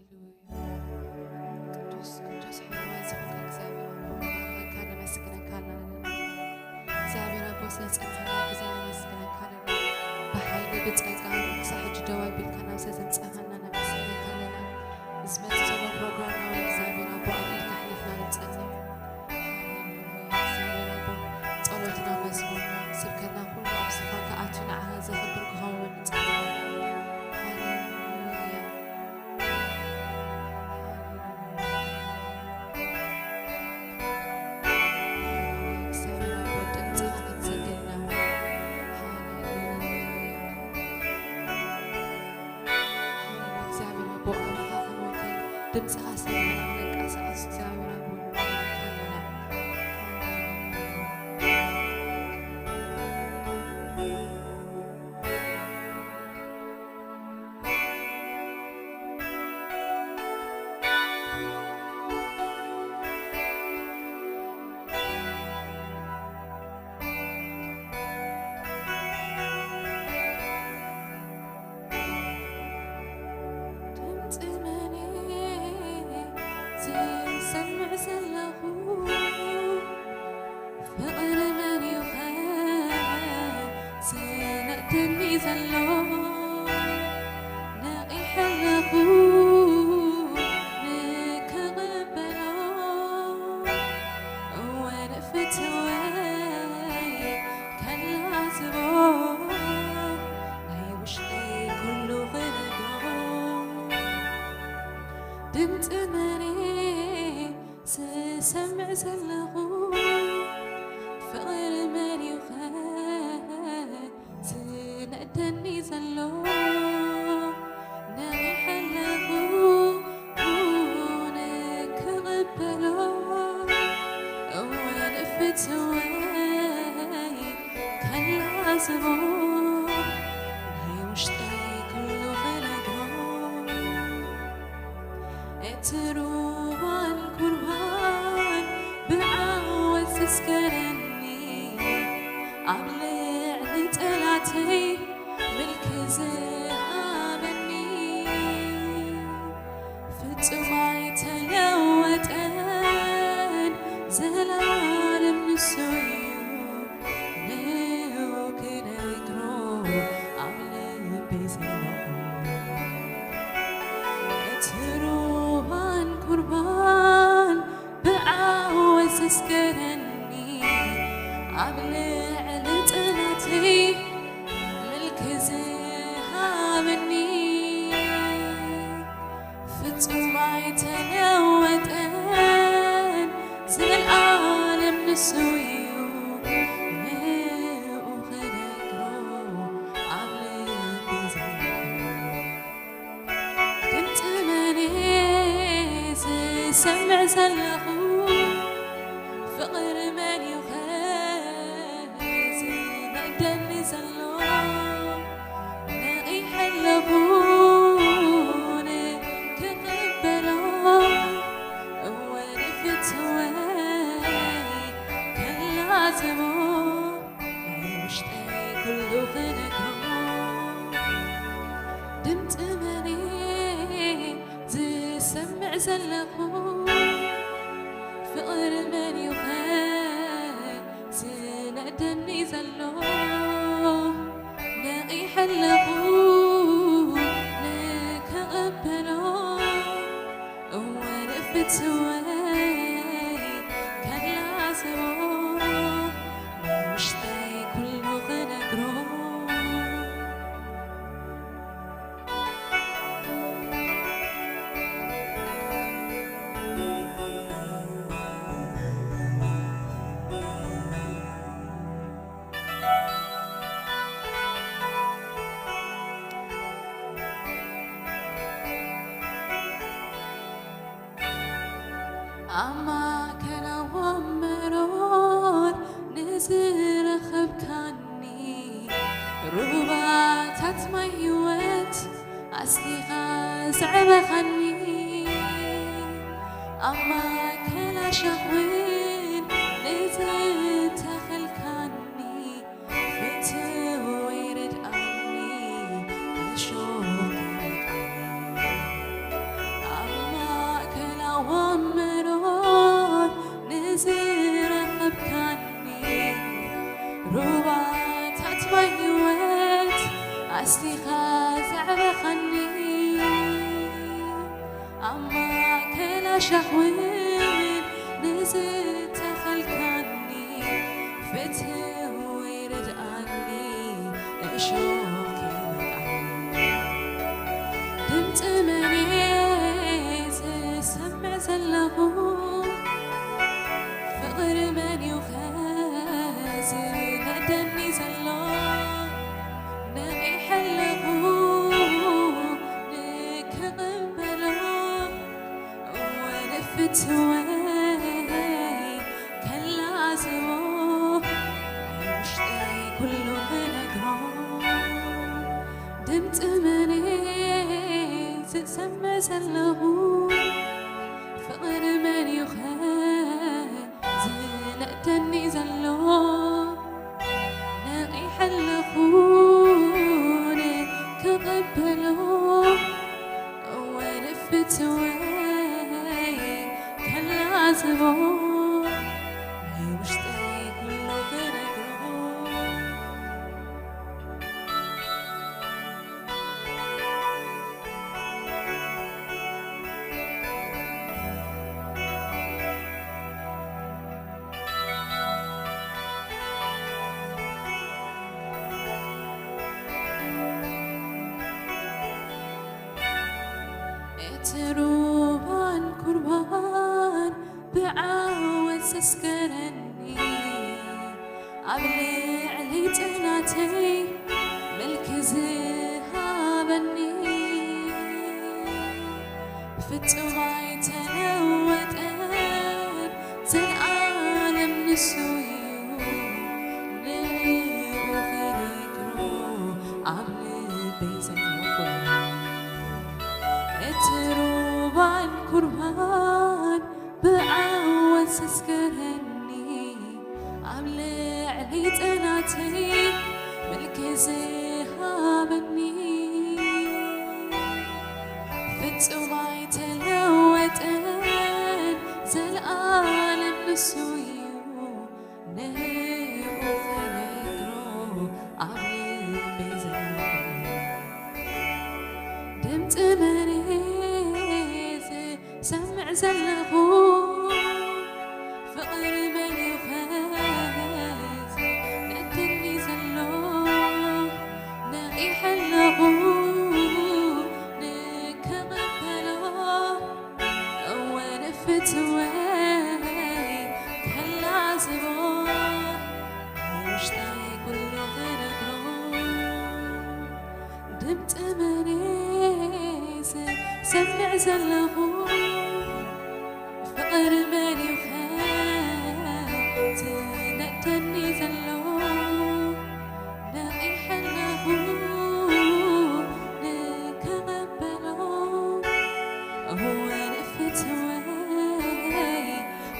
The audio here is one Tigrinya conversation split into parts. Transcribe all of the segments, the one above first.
ቅዱስ ቅዱስ ሓያል ዝኾንካ እግዚኣብሔር ኣቦ፣ ንባርኸካ፣ ነመስግነካ ኣለና። እግዚኣብሔር ኣቦ፣ ስለ ዝጸናሕና ግዜ ነመስግነካ ኣለና። ብሓይሊ ብጸጋ ክሳብ ሕጂ ደው ኣቢልካ ናብ ዘምጻኻና ነመስግነካ ኣለና። ዝመጽእ ዘሎ ፕሮግራም እውን እግዚኣብሔር ኣቦ ኣብ ኢድካ ኣሕሊፍና ንጸንሕ። ሃሌሉያ። እግዚኣብሔር ኣቦ፣ ጸሎትና፣ መዝሙርና፣ ስብከትና ኩሉ ኣብ ስፍራ ክኣቱ ንዓኻ ዘኽብር ክኸውን ንጸንሕ። ሃሌሉያ። ድምፅኻ ሰሚዕና ክንንቀሳቐስ እግዚኣብሔር ኣቦ ንባርኸካ ኣለና። ድምፂ መን ዝሰምዕ ዘለኹ? ፍቕሪ መን እዩ ኸ ዝነእደኒ ዘሎ? ነቒሐ ኣለኹ ንክቕበሎ፣ እወ ንፍትወይ ከላዝቦ፣ ናይ ውሽጠይ ኩሉ ክነግሮ። ድምፂ መን ዝሰምዕ ዘለኹ? ፍቕሪ መን እዩ ኸ ዝነእደኒ ዘሎ? ነቒሐ ኣለኹ ንክቕበሎ፣ እወ ንፍትወይ ከላዝቦ፣ ናይ ውሽጠይ ኩሉ ክነግሮ። እቲ ሩባን ቁርባን ብዓወት ዘስከረኒ፣ ኣብ ልዕሊ ጠላተይ ምልኪ ዝሃበኒ፣ ፍጹም ኣይተለወጠን፣ ዘላለም ንሱ እዩ። ንኡ ክነግሮ ኣብ ልበይ ዘለኹ፣ እቲ ሩባን ቁርባን ብዓወት ዘስከረኒ፣ ኣብ ልዕሊ ጠላተይ ምልኪ ዝሃበኒ፣ ፍጹም ኣይተለወጠን፣ ዘልኣለም ንሱ እዩ። ንኡ ክነግሮ ኣብ ልቢ ዘለኹ፣ ድምፂ መን ዝሰምዕ ዘለኹ? ፍቕሪ መን እዩ ኸ ዝነእደኒ ዘሎ? ነቒሐ ኣለኹ ንክቕበሎ፣ እወ ንፍትወይ ከላዝቦ፣ ናይ ውሽጠይ ኩሉ ክነግሮ። ድምፂ መን ዝሰምዕ ዘለኹ? ፍቕሪ መን እዩ ኸ ዝነእደኒ ዘሎ? ነቒሐ ኣለኹ ንክቕበሎ፣ እወ ንፍትወይ ከላዝቦ፣ ናይ ውሽጠይ ኩሉ ክነግሮ። ኣብ ማእከላዎም መሮር ንዝረኸብካኒ፣ ሩባታት ማይ ህይወት ኣስቲኻ ዘዕበኻኒ፣ ኣብ ማእከል ኣሻኽውን ንዝተኸልካኒ፣ ፍትወይ ርድኣኒ፣ እሾኽ ከይወቕዓኒ፣ ኣብ ዘዕበኸኒ ኣብ ማእከል ኣሻኽውን ንዝተኸልካኒ ፍትው ወይ ርድኣኒ እሾኽ ከይወቕዓኒ። ድምፂ መን እየ ዝሰምዕ ዘለኹ? ፍቕሪ መን እዩ ኸ ዝነደኒ ዘሎ? ነቒሐ ኣለኹ ንክቕበሎ፣ ወደ ፍትወይ ከላዝቦ፣ ውሽጠይ ኩሉ ክነግሮ። ድምፂ መን እየ ዝሰምዕ ዘለኹ? ፍቕሪ መን እዩ ኸ ዝነእተኒ ዘሎ? ነቒሐ ኣለኹ ንክቕበሎ፣ ወደ ፍትወይ ከላዝቦ፣ ናይ ውሽጠይ ኩሉ ክነግሮ። እቲ ሩባን ኩርባን ብዓወት ዘስከረኒ፣ ኣብ ልዕሊ ጠላተይ ምልኪ ዝሃበኒ፣ ፍጹም ኣይተለወጠን፣ ዘልኣለም ንሱ እዩ። ንዕኡ ክነግሮ ኣብ ልበይ ዘለኹ፣ እቲ ሩባን ኩርባን ብዓወት ዘስከረኒ፣ ኣብ ልዕሊ ጠላተይ ምልኪ ዝሃበኒ፣ ፍጹም ኣይተለወጠን፣ ዘልኣለም ንሱ እዩ። ንዕኡ ክነግሮ ኣብ ልበይ ዘለኹ፣ ድምፂ መን እየ ዝሰምዕ ዘለኹ? ፍቕሪ መን እዩ ኸ ዝነደኒ ዘሎ? ነቒሐ ኣለኹ ንክቕበሎ፣ እወ ንፍትወይ ከላዝቦ፣ ውሽጠይ ኩሉ ክነግሮ። ድምፂ መን እየ ዝሰምዕ ዘለኹ? ፍቕሪ መን እዩ ኸ ዝነደኒ ዘሎ? ነቒሐ ኣለኹ ንክቕበሎ፣ እወ ንፍትወይ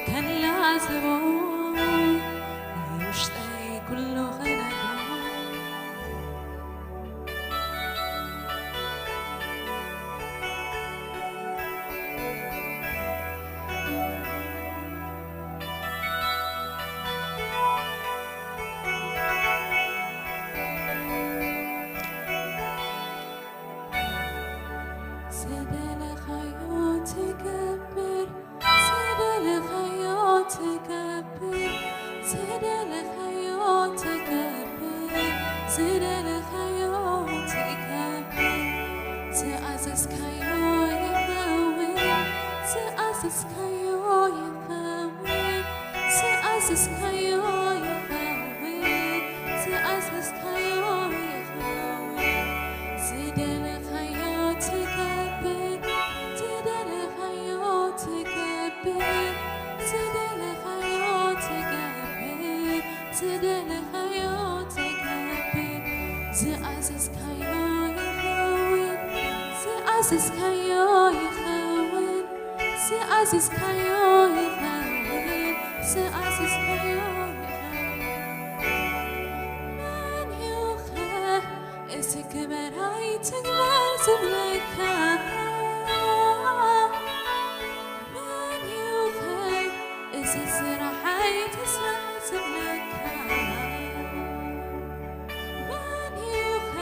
ከላዝቦ፣ ናይ ውሽጠይ ኩሉ ክነግሮ። ዝደለኻዮ ትገብር፣ ዝደለኻዮ ትገብር፣ ዝደለኻዮ ትገብር፣ ዝደለኻዮ ትገብር፣ ዝኣዘዝካዮ ይኸውን፣ ዝኣዘዝካዮ ይኸውን፣ ዝኣዘዝካዮ ይኸውን፣ ዝኣዘዝካዮ ይኸውን፣ ዝደለኻዮ ትገብር፣ ዝደለኻዮ ትገብር፣ ዝደለኻዮ ትገብር፣ ዝደለኻዮ ትገብር፣ ዝኣዘዝካዮ ይኸውን፣ ዝኣዘዝካዮ ይኸውን፣ ዝኣዘዝካዮ ይኸውን፣ ዝኣዘዝካዮ ይኸውን። መን እዩ ኸ እዚ ግበር ኣይትግበር ዝብለካ? መን እዩ ኸ እዚ ስራሕ ኣይትስራሕ ዝብለካ? መን እዩ ኸ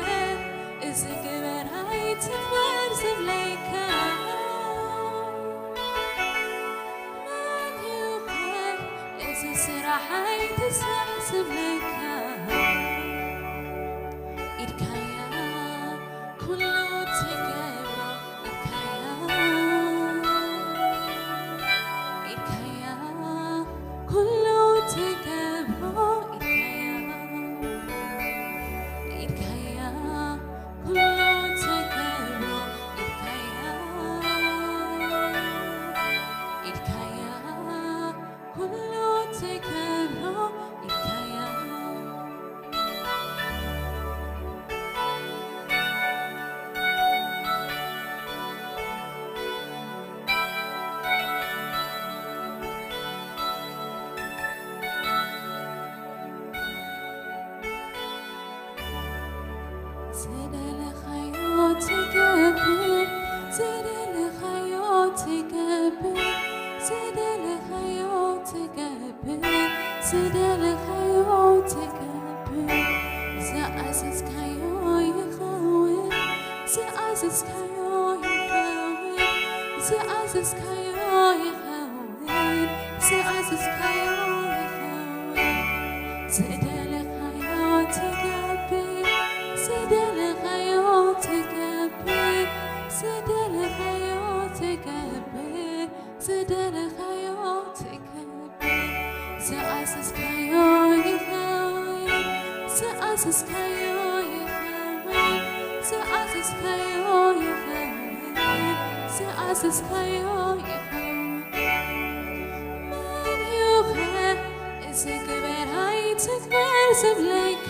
እዚ ትግበር ዝብለካ? መን እዩ ኸ እዚ ስራሐይ ትስራሕ ዝብለካ? ኢድካያ ኩሉ ትገብሮ፣ ኢድካያ፣ ኢድካያ ኩሉ ትገብሮ፣ ኢድካያ፣ ኢድካያ ኩሉ ትገብሮ፣ ኢድካያ፣ ኢድካያ ኩሉ ትገብሮ፣ ኢድካያ። ዝደለኻዮ ትገብር፣ ዝደለኻዮ ትገብር፣ ዝደለኻዮ ትገብር፣ ዝደለኻዮ ትገብር። ዝኣዘዝካዮ ይኸውን፣ ዝኣዘዝካዮ ይኸውን፣ ዝኣዘዝካዮ ይኸውን። ዝኣዘዝካዮ ይኸውን። ዝደለኻዮ ትገብር፣ ዝደለኻዮ ትገብር፣ ዝደለኻዮ ትገብር፣ ዝደለኻዮ ትገብር። ዝኣዘዝካዮ ይኸውን፣ ዝኣዘዝካዮ ይኸውን፣ ዝኣዘዝካዮ ይኸውን፣ ዝኣዘዝካዮ ይኸውን። መን እዩ ኸ እዚ ግበር ኣይትግበር ዝብለካ?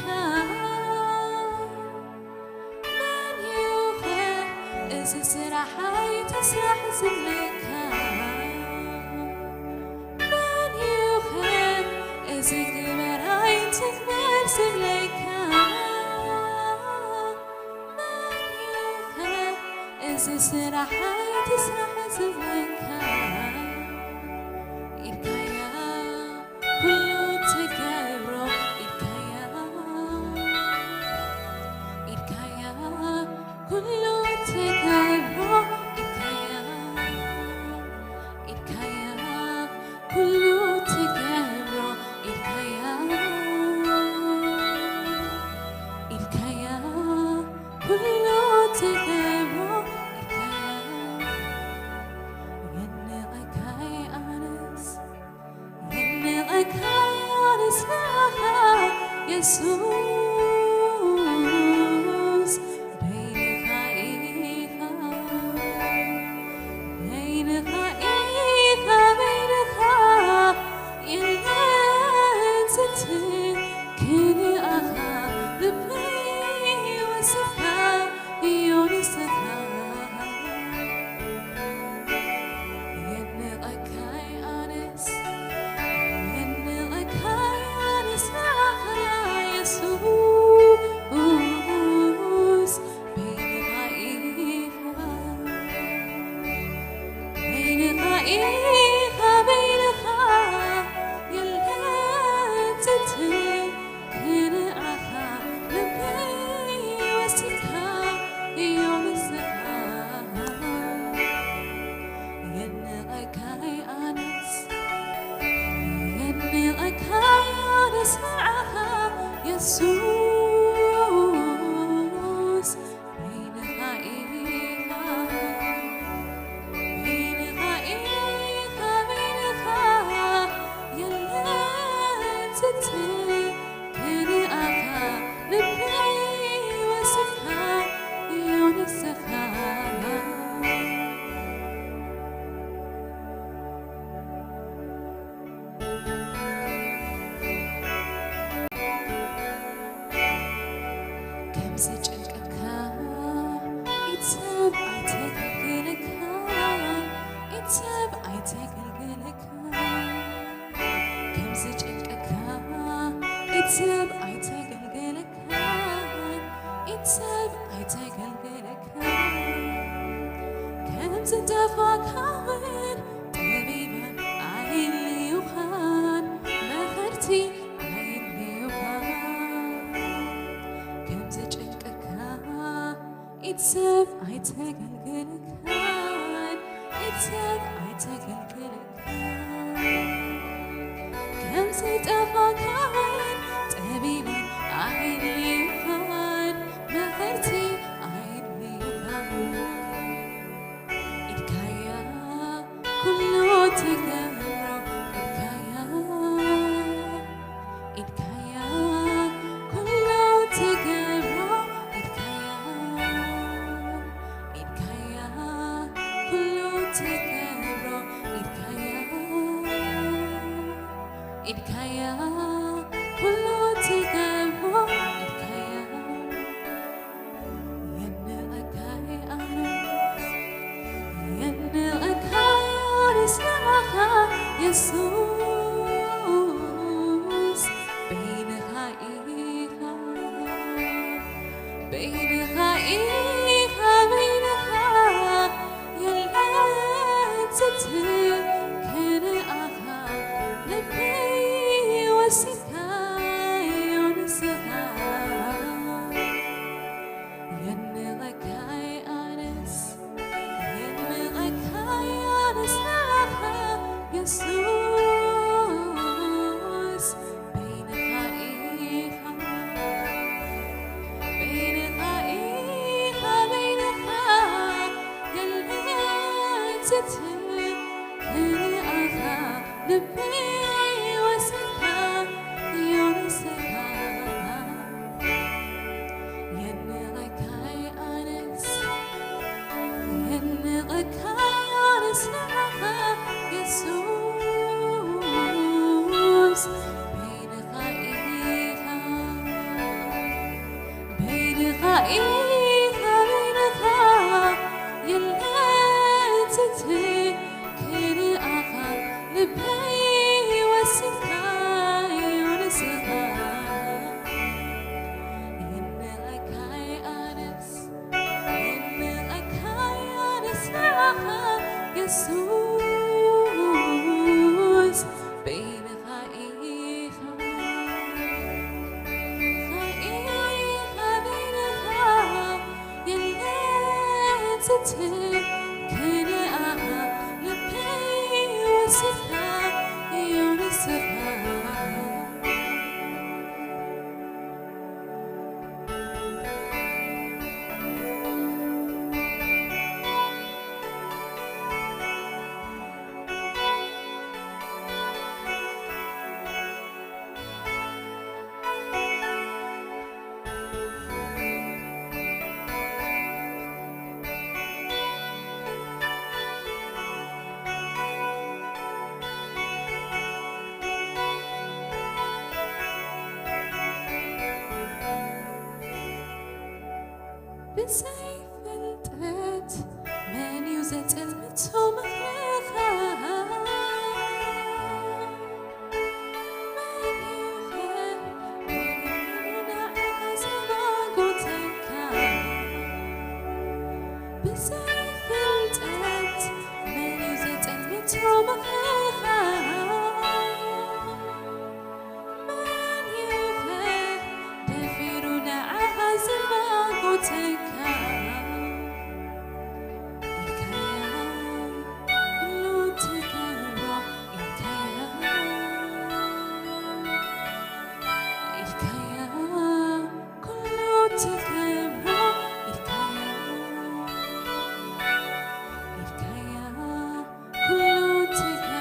መን እዩ ኸ እዚ ስራሕ ኣይትስራሕ ዝብለካ? መን እዩ ኸ እዚ ግበር ኣይትግበር ዝብለካ? መን እዩ ኸ እዚ ስራሕ ኣይትስራሕ ዝብለካ? ኢድካያ ኩሉ ትገብሮ፣ ኢድካያ፣ ኢድካያ ኩሉ ትገብሮ፣ ኢድካያ፣ ኢድካያ ኩሉ ትገብሮ፣ ኢድካያ፣ ኢድካያ ኩሉ ትገብሮ፣ ኢድካያ። የድንቐካይ ኣነስ፣ የድንቐካይ ኣነስ ንዓኻ የሱስ። በይንኻ ኢኻ፣ በይንኻ ኢኻ፣ በይንኻ የለን ዝትክንኣኻ ልበይ ወሲድካ እዩ ንስኻ። የድንቐካይ ኣነስ፣ የድንቐካይ ኣነስ ንዓኻ የሱስ። በይንኻ ኢኻ፣ በይንኻ ኢኻ፣ በይንኻ የለን ዝትክንኣኻ ልበይ ወሲድካ እዩ ንስኻ። የድንቐካይ ኣነስ፣ የድንቐካይ ኣነስ ንዓኻ የሱስ። በይንኻ ኢኻ፣ በይንኻ ኢኻ፣ በይንኻ የለን ዝትክንኣኻ ልበይ ወሲድካ እዩ ንስኻ። ከም ዝጨንቀካ ኢድ ሰብ ኣይተገልግለካ፣ ኢድ ሰብ ኣይተገልግለካ። ከም ዝጨንቀካ ኢድ ሰብ ኣይተገልግለካ፣ ኢድ ሰብ ኣይተገልግለካ። ከም ዝጠፋእካ እውን ጠቢባን ኣይልዩኻን፣ መኸርቲ ኣይልዩኻን። ከም ዝጨንቀካ ኢድ ሰብ ኣይተገልግልካን፣ ኢድ ሰብ ኣይተገልግልካን። ከም ዝጠፋእካን ጠቢባን ኣይድልዩኻን፣ መኸርቲ ኣይድልዩኻን። ኢድካያ ኩሉ ትገብሮ፣ ኢድካያ ኢድካያ ኩሉ ትገብሮ፣ ኢድካያ ኢድካያ ኩሉ ትገብሮ፣ ኢድካያ ኢድካያ ኩሉ ትገብሮ፣ ኢድካያ የድንቐካይ ኣነስ፣ የድንቐካይ ኣነስ ንዓኻ የሱስ። በይንኻ ኢኻ፣ በይንኻ ኢኻ፣ በይንኻ የለን ትትክል ንዓኻ ልበይ ወሲድካዮ ንስኻ። የድንቐካይ ኣነስ፣ የድንቐካይ ኣነስ ንዓኻ የሱስ። በይንኻ ኢኻ፣ በይንኻ ኢኻ፣ በይንኻ የለን ትትክል ንዓኻ ልበይ ወሲድካዮ ንስኻ። የድንቐካይ ኣነስ፣ የድንቐካይ ኣነስ ንዓኻ የሱስ። በይንኻ ኢኻ፣ በይንኻ ኢኻ፣ በይንኻ የለን ትትክል ንዓኻ ልበይ ወሲድካዮ ንስኻ። የድንቐካይ ኣነስ፣ የድንቐካይ ኣነስ ንዓኻ የሱስ። በይንኻ ኢኻ፣ ኢኻ፣ በይንኻ የለን ትትክል ንዓኻ ልበይ ወሲድካዮ ንስኻ። ብዘይ ፍልጠት መን እዩ ዘጽልምቶ ምኽርኻ? መን እዩ ከ ንዓኻ ዘባጎተካ? ብዘይ ፍልጠት መን እዩ ዘጸልምቶ ምኽርኻ? መን እዩ ከ ደፊሩ ንዓኻ ዘባጎተካ? ኢድካያ ኩሉ ትገብሮ፣ ኢድካያ፣ ኢድካያ ኩሉ ትገብሮ፣ ኢድካያ፣ ኢድካያ ኩሉ ትገብሮ፣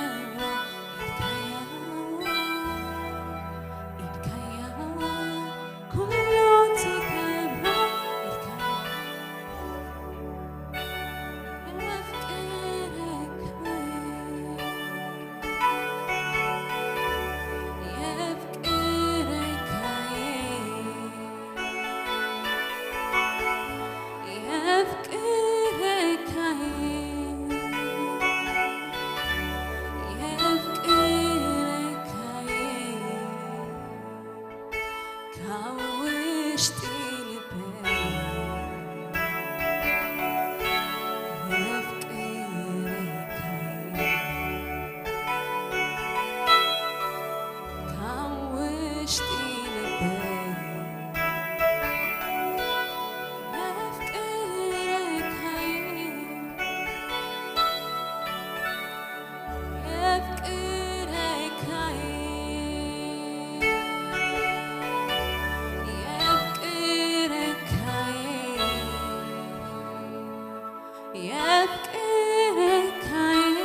የፍቅረካየ፣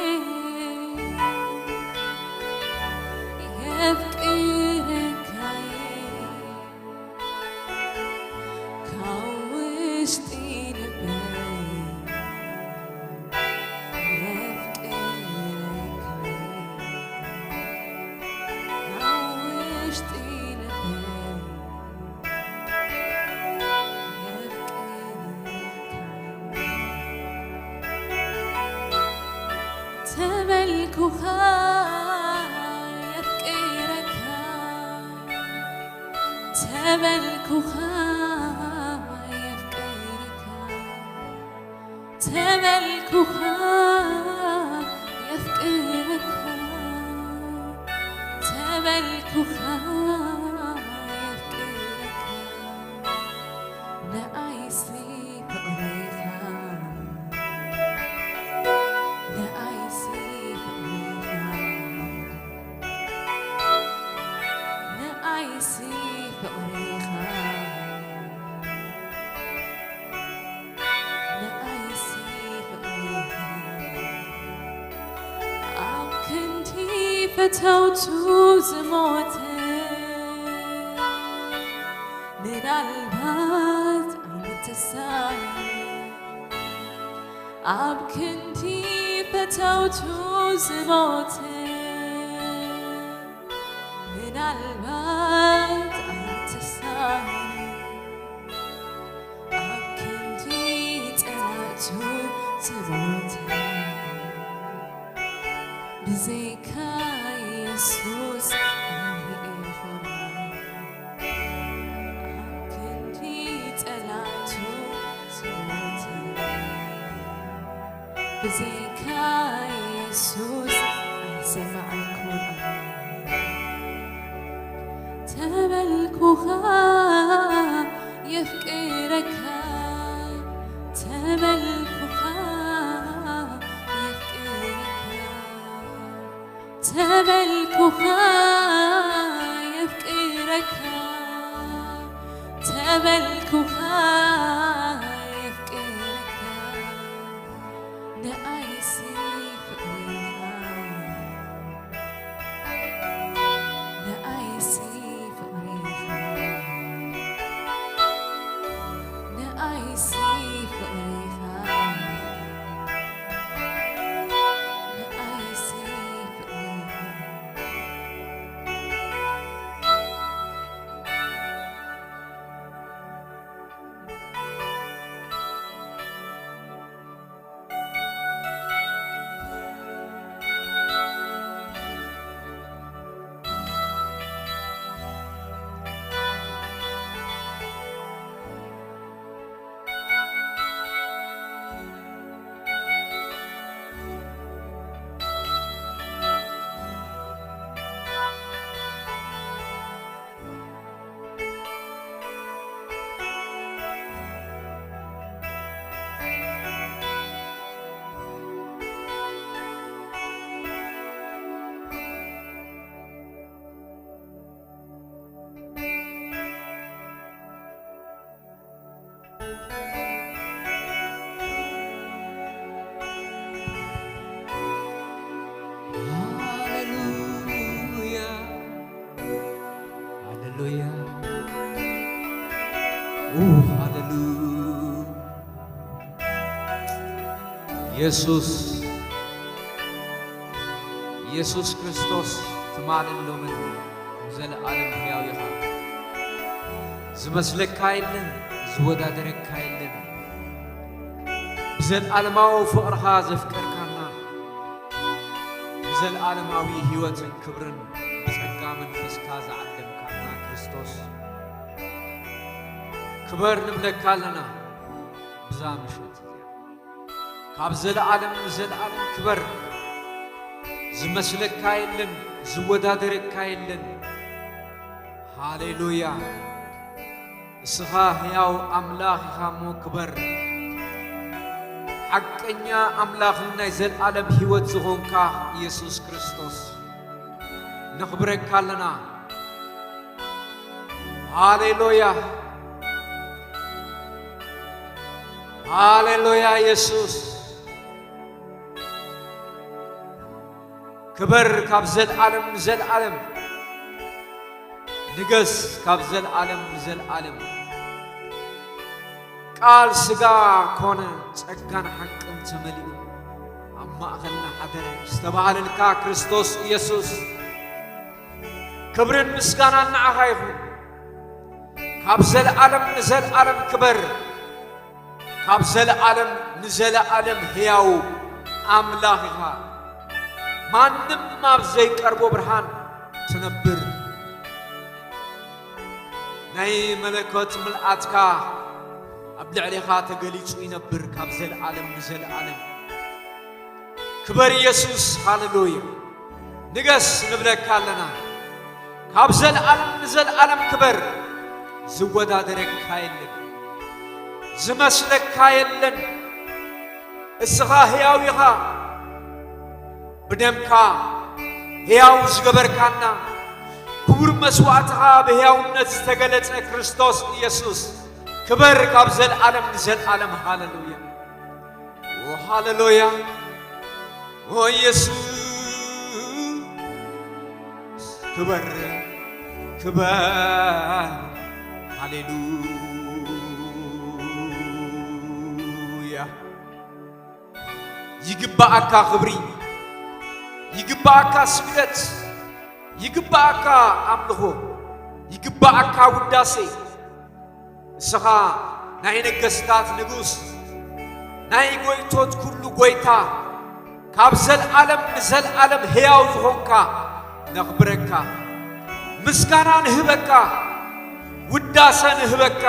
የፍቅረካየ፣ ካብ ውሽጢ ልበይ የፍቅረካየ፣ ካብ ውሽጢ ልበይ ተበልኩኻ የፍቅረካ፣ ተበልኩኻ የፍቅረካ፣ ተበልኩኻ የፍቅረካ፣ ተበልኩኻ የፍቅረካ። ንኣይሲ ፍቕሪኻ፣ ንኣይሲ ፍቕሪኻ፣ ንኣይሲ ፍቕሪኻ፣ ንኣይሲ ፍቕሪኻ። ኣብ ክንዲ ፈተውቱ ዝሞተ ምናልባት ኣይምተሳእን። ኣብ ክንዲ ፈተውቱ ዝሞተ ምናልባት ኣይምተሳእን። ኣብ ክንዲ ጸላእቱ ዝሞተ ብዘይካ የሱስ ኣይርኤኹን። ኣብ ክንዲ ጸላእቱ ዝሞተ ብዘይካ የሱስ ኣይሰማዕኩን። ተበልኩኻ የፍቅረካ፣ ተበልኩኻ የፍቅረካ፣ ተበልኩኻ የፍቅረካ፣ ተበልኩኻ የፍቅረካ፣ ንኣይሲ ፍቕሪኻ፣ ንኣይሲ ፍቕሪኻ፣ ንኣይሲ ፍቕሪኻ፣ ንኣይሲ ፍቕሪኻ። ሃሌሉያ፣ ሃሌሉያ፣ ኡ፣ ሃሌሉያ። የሱስ፣ የሱስ ክርስቶስ ትማልን ሎምን ንዘለኣለም ሕያው ኢኻ። ዝመስለካ የለን፣ ዝወዳደረካ የለን። ብዘለኣለማዊ ፍቕርኻ ዘፍቀርካና፣ ብዘለኣለማዊ ህይወትን ክብርን ብጸጋ መንፈስካ ዝዓደምካና ክርስቶስ፣ ክበር ንብለካ ኣለና ብዛ ምሸት እዚኣ። ካብ ዘለኣለም ንዘለኣለም ክበር። ዝመስለካ የለን፣ ዝወዳደረካ የለን። ሃሌሉያ። እስኻ ሕያው ኣምላኽ ኢኻ እሞ ክበር። ሓቀኛ ኣምላኽን ናይ ዘለኣለም ህይወት ዝኾንካ ኢየሱስ ክርስቶስ ነኽብረካ ኣለና። ሃሌሉያ። ሃሌሉያ ኢየሱስ። ክበር ካብ ዘልዓለም ንዘልዓለም። ንገስ ካብ ዘልዓለም ንዘልዓለም። ቃል ስጋ ኮነ፣ ጸጋን ሓቅን ተመሊኡ ኣብ ማእኸልና ሓደረ ዝተባህለልካ ክርስቶስ ኢየሱስ፣ ክብርን ምስጋናን ንዓኻ ይኹን። ካብ ዘለዓለም ንዘለዓለም ክበር። ካብ ዘለዓለም ንዘለዓለም ሕያው ኣምላኽ ኢኻ። ማንም ኣብ ዘይቀርቦ ብርሃን ትነብር። ናይ መለኮት ምልኣትካ ኣብ ልዕሌኻ ተገሊጹ ይነብር ካብ ዘለዓለም ንዘለዓለም። ክበር ኢየሱስ፣ ሃሌሉያ። ንገስ ንብለካ ኣለና። ካብ ዘለዓለም ንዘለዓለም ክበር። ዝወዳደረካ የለን። ዝመስለካ የለን። እስኻ ሕያው ኢኻ። ብደምካ ሕያው ዝገበርካና፣ ክቡር መስዋእትኻ ብሕያውነት ዝተገለጸ ክርስቶስ ኢየሱስ፣ ክበር ካብ ዘለዓለም ንዘለዓለም። ሃሌሉያ። ኦ ሃሌሉያ። ኦ ኢየሱስ፣ ክበር፣ ክበር። ሃሌሉያ። ይግባኣካ ክብሪ፣ ይግባኣካ ስግደት፣ ይግባኣካ ኣምልኾ፣ ይግባኣካ ውዳሴ። ንስኻ ናይ ነገስታት ንጉስ፣ ናይ ጎይቶት ኩሉ ጎይታ፣ ካብ ዘልዓለም ንዘልዓለም ሕያው ዝኾንካ ነኽብረካ፣ ምስጋና ንህበካ፣ ውዳሰ ንህበካ፣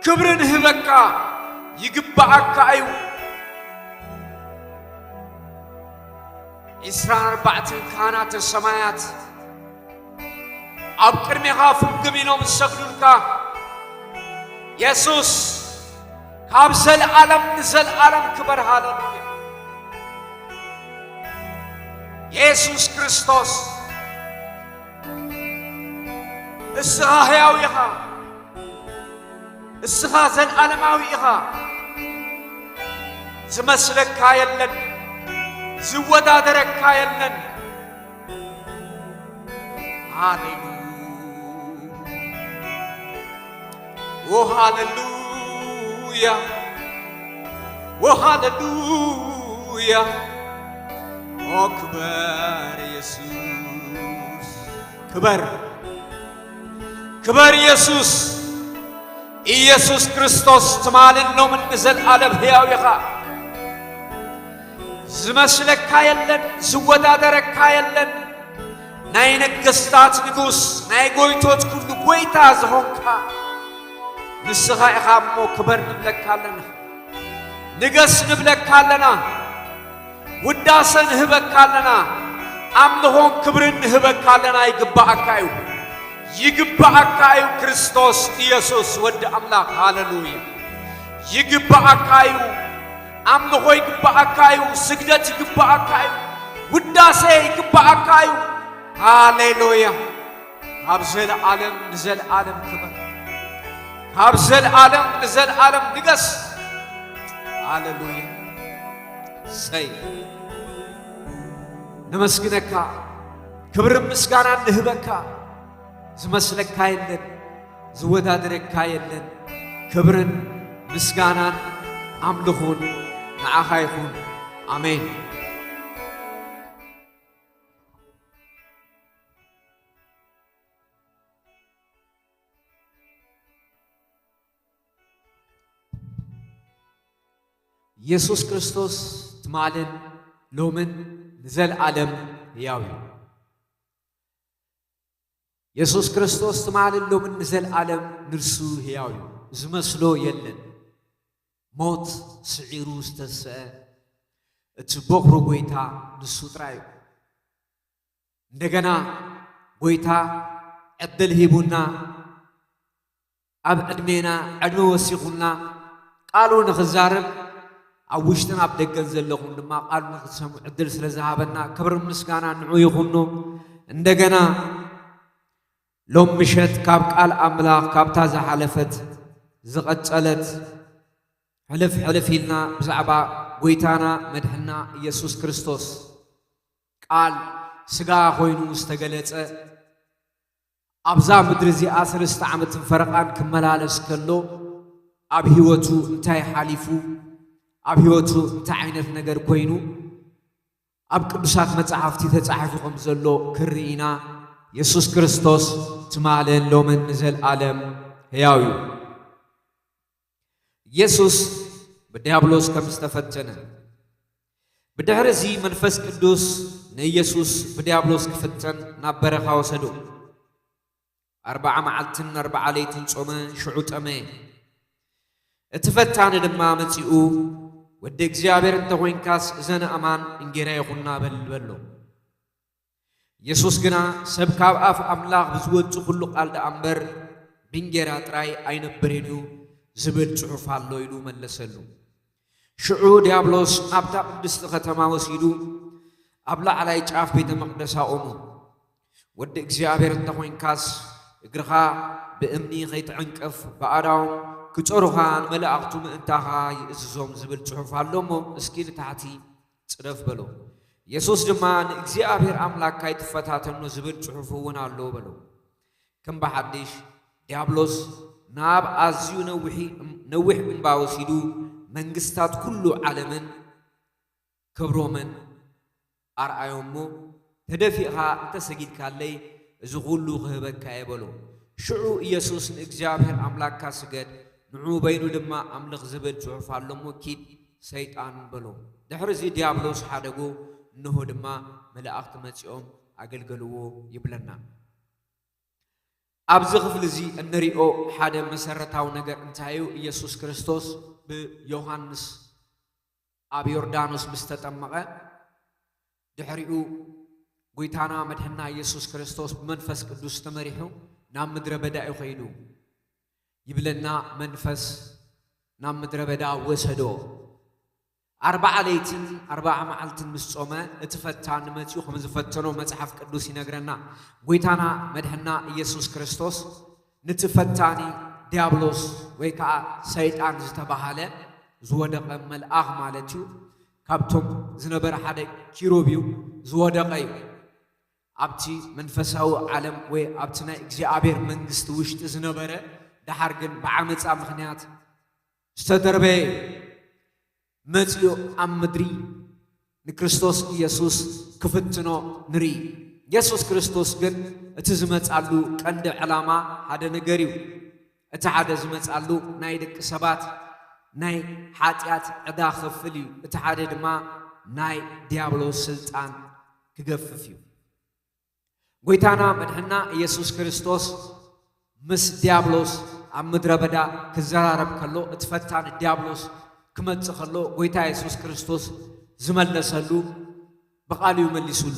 ክብሪ ንህበካ። ይግባኣካ እዩ። ዒስራን ኣርባዕተን ካህናተ ሰማያት ኣብ ቅድሜኻ ፍግም ኢሎም ዝሰግዱልካ። የሱስ፣ ካብ ዘለዓለም ንዘለዓለም ክበር። ሃሌሉያ። የሱስ ክርስቶስ፣ እስኻ ሕያው ኢኻ። እስኻ ዘለዓለማዊ ኢኻ። ዝመስለካ የለን። ዝወዳደረካ የለን። ሃሌሉያ። ኦ ሃሌሉያ። ኦ ሃሌሉያ። ኦ ክበር ኢየሱስ። ክበር። ክበር ኢየሱስ። ኢየሱስ ክርስቶስ ትማልን ሎምን ንዘለዓለም ሕያው ኢኻ። ዝመስለካ የለን፣ ዝወዳደረካ የለን። ናይ ነገስታት ንጉስ፣ ናይ ጎይቶት ኩሉ ጎይታ ዝኾንካ ንስኻ ኢኻ እሞ ክበር ንብለካ ኣለና። ንገስ ንብለካ ኣለና። ውዳሰ ንህበካ ኣለና። ኣምልኾን ክብርን ንህበካ ኣለና። ይግባኣካ እዩ። ይግባኣካ እዩ ክርስቶስ ኢየሱስ ወዲ ኣምላኽ። ሃሌሉያ። ይግባኣካ እዩ። ኣምልኾ ይግባኣካ እዩ። ስግደት ይግባኣካ እዩ። ውዳሴ ይግባኣካ እዩ። ሃሌሉያ። ካብ ዘለዓለም ንዘለዓለም ክበር። ካብ ዘለዓለም ንዘለዓለም ንገስ። ሃሌሉያ። ሰይ ነመስግነካ። ክብርን ምስጋናን ንህበካ። ዝመስለካ የለን፣ ዝወዳደረካ የለን። ክብርን ምስጋናን ኣምልኹን ንዓኻ ይኹን። ኣሜን። የሱስ ክርስቶስ ትማልን ሎምን ንዘለዓለም ህያው እዩ። የሱስ ክርስቶስ ትማልን ሎምን ንዘለዓለም ንሱ ህያው እዩ። ዝመስሎ የለን። ሞት ስዒሩ ዝተስአ እቲ በኹሩ ጎይታ ንሱ ጥራይ እዩ። እንደገና ጎይታ ዕድል ሂቡና፣ ኣብ ዕድሜና ዕድመ ወሲኹልና ቃሉ ንኽዛረብ፣ ኣብ ውሽጥን ኣብ ደገን ዘለኹም ድማ ቃሉ ንኽትሰምዑ ዕድል ስለ ዝሃበና ክብርን ምስጋና ንዑ ይኹኖ። እንደገና ሎም ምሸት ካብ ቃል ኣምላኽ ካብታ ዝሓለፈት ዝቐጸለት ሕልፍ ሕልፍ ኢልና ብዛዕባ ጎይታና መድሕና ኢየሱስ ክርስቶስ ቃል ስጋ ኮይኑ ዝተገለጸ፣ ኣብዛ ምድሪ እዚኣ ሰለስተ ዓመትን ፈረቓን ክመላለስ ከሎ፣ ኣብ ህይወቱ እንታይ ሓሊፉ፣ ኣብ ህይወቱ እንታይ ዓይነት ነገር ኮይኑ፣ ኣብ ቅዱሳት መጻሕፍቲ ተጻሒፉ ከም ዘሎ ክርኢ ኢና። የሱስ ክርስቶስ ትማልን ሎምን ንዘለኣለም ሕያው እዩ። የሱስ ብድያብሎስ ከም ዝተፈተነ። ብድሕሪ እዚ መንፈስ ቅዱስ ንኢየሱስ ብድያብሎስ ክፍተን ናብ በረኻ ወሰዶ። ኣርብዓ መዓልትን ኣርብዓ ለይትን ጾመ፣ ሽዑ ጠመየ። እቲ ፈታኒ ድማ መጺኡ፣ "ወዲ እግዚኣብሔር እንተ ኾይንካስ፣ እዘን ኣእማን እንጌራ ይኹና በል" በሎ። የሱስ ግና፣ "ሰብ ካብ ኣፍ ኣምላኽ ብዝወጽእ ኩሉ ቃል ደኣ እምበር፣ ብእንጌራ ጥራይ ኣይነብርን እዩ ዝብል ጽሑፍ ኣሎ" ኢሉ መለሰሉ። ሽዑ ዲያብሎስ ናብታ ቅድስቲ ከተማ ወሲዱ፣ ኣብ ላዕላይ ጫፍ ቤተ መቕደስ ኣቑሙ። "ወዲ እግዚኣብሔር እንተ ኾይንካስ፣ እግርኻ ብእምኒ ኸይትዕንቅፍ፣ ብኣእዳዎም ክጸሩኻ ንመላእኽቱ ምእንታኻ ይእዝዞም ዝብል ጽሑፍ ኣሎ እሞ፣ እስኪ ንታሕቲ ጽደፍ" በሎ። የሱስ ድማ፣ "ንእግዚኣብሔር ኣምላኽካ ኣይትፈታተኖ ዝብል ጽሑፍ እውን ኣሎ" በሎ። ከም ብሓድሽ፣ ዲያብሎስ ናብ ኣዝዩ ነዊሒ-፣ ነዊሕ እምባ ወሲዱ፣ መንግስታት ኩሉ ዓለምን ክብሮምን ኣርኣዮ እሞ፣ "ተደፊእኻ እንተ ሰጊድካለይ፣ እዚ ኹሉ ክህበካ እየ" በሎ። ሽዑ ኢየሱስ፣ "ንእግዚኣብሔር ኣምላኽካ ስገድ፣ ንዑ በይኑ ድማ ኣምልኽ ዝብል ጽሑፍ ኣሎ እሞ፣ ኪድ ሰይጣን" በሎ። ድሕሪ እዚ ዲያብሎስ ሓደጎ፣ እንሆ ድማ መላእኽቲ መጺኦም ኣገልገልዎ ይብለና። ኣብዚ ክፍሊ እዚ እንሪኦ ሓደ መሰረታዊ ነገር እንታይ እዩ? ኢየሱስ ክርስቶስ ብዮሃንስ ኣብ ዮርዳኖስ ምስ ተጠመቐ፣ ድሕሪኡ ጎይታና መድሕና ኢየሱስ ክርስቶስ ብመንፈስ ቅዱስ ተመሪሑ ናብ ምድረ በዳ እዩ ኸይዱ። ይብለና፣ መንፈስ ናብ ምድረ በዳ ወሰዶ። ኣርብዓ ለይትን ኣርብዓ መዓልትን ምስ ጾመ፣ እቲ ፈታኒ መጺኡ ከም ዝፈተኖ መጽሓፍ ቅዱስ ይነግረና። ጎይታና መድሕና ኢየሱስ ክርስቶስ ነቲ ፈታኒ ዲያብሎስ ወይ ከዓ ሰይጣን ዝተባሃለ ዝወደቐ መልኣኽ ማለት እዩ። ካብቶም ዝነበረ ሓደ ኪሩብ እዩ፣ ዝወደቐ እዩ። ኣብቲ መንፈሳዊ ዓለም ወይ ኣብቲ ናይ እግዚኣብሔር መንግስቲ ውሽጢ ዝነበረ፣ ደሓር ግን ብዓመፃ ምኽንያት ዝተደርበየ እዩ። መፂኡ ኣብ ምድሪ ንክርስቶስ ኢየሱስ ክፍትኖ ንርኢ። ኢየሱስ ክርስቶስ ግን እቲ ዝመፃሉ ቀንዲ ዕላማ ሓደ ነገር እዩ። እቲ ሓደ ዝመፃሉ ናይ ደቂ ሰባት ናይ ሓጢኣት ዕዳ ክፍል እዩ። እቲ ሓደ ድማ ናይ ዲያብሎስ ስልጣን ክገፍፍ እዩ። ጎይታና መድሕና ኢየሱስ ክርስቶስ ምስ ዲያብሎስ ኣብ ምድረ በዳ ክዘራረብ ከሎ፣ እቲ ፈታኒ ዲያብሎስ ክመጽእ ከሎ፣ ጎይታ ኢየሱስ ክርስቶስ ዝመለሰሉ ብቓሉ እዩ መሊሱሉ።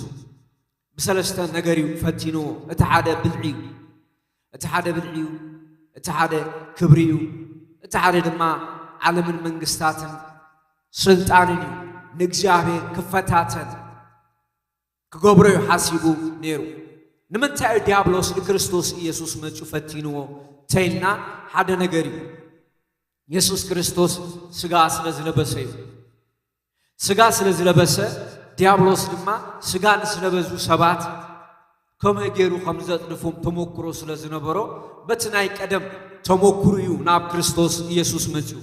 ብሰለስተ ነገር እዩ ፈቲንዎ። እቲ ሓደ ብልዒ እዩ። እቲ ሓደ ብልዒ እዩ። እቲ ሓደ ክብሪ እዩ። እቲ ሓደ ድማ ዓለምን መንግስታትን ስልጣንን እዩ። ንእግዚኣብሔር ክፈታተን ክገብሮ እዩ ሓሲቡ ነይሩ። ንምንታይ እዩ ዲያብሎስ ንክርስቶስ ኢየሱስ መጺኡ ፈቲንዎ ተይልና፣ ሓደ ነገር እዩ። ኢየሱስ ክርስቶስ ስጋ ስለ ዝለበሰ እዩ። ስጋ ስለ ዝለበሰ፣ ዲያብሎስ ድማ ስጋ ንዝለበሱ ሰባት ከመይ ገይሩ ከም ዘጽድፎም ተመክሮ ስለ ዝነበሮ፣ በቲ ናይ ቀደም ተመክሮ እዩ ናብ ክርስቶስ ኢየሱስ መጺኡ።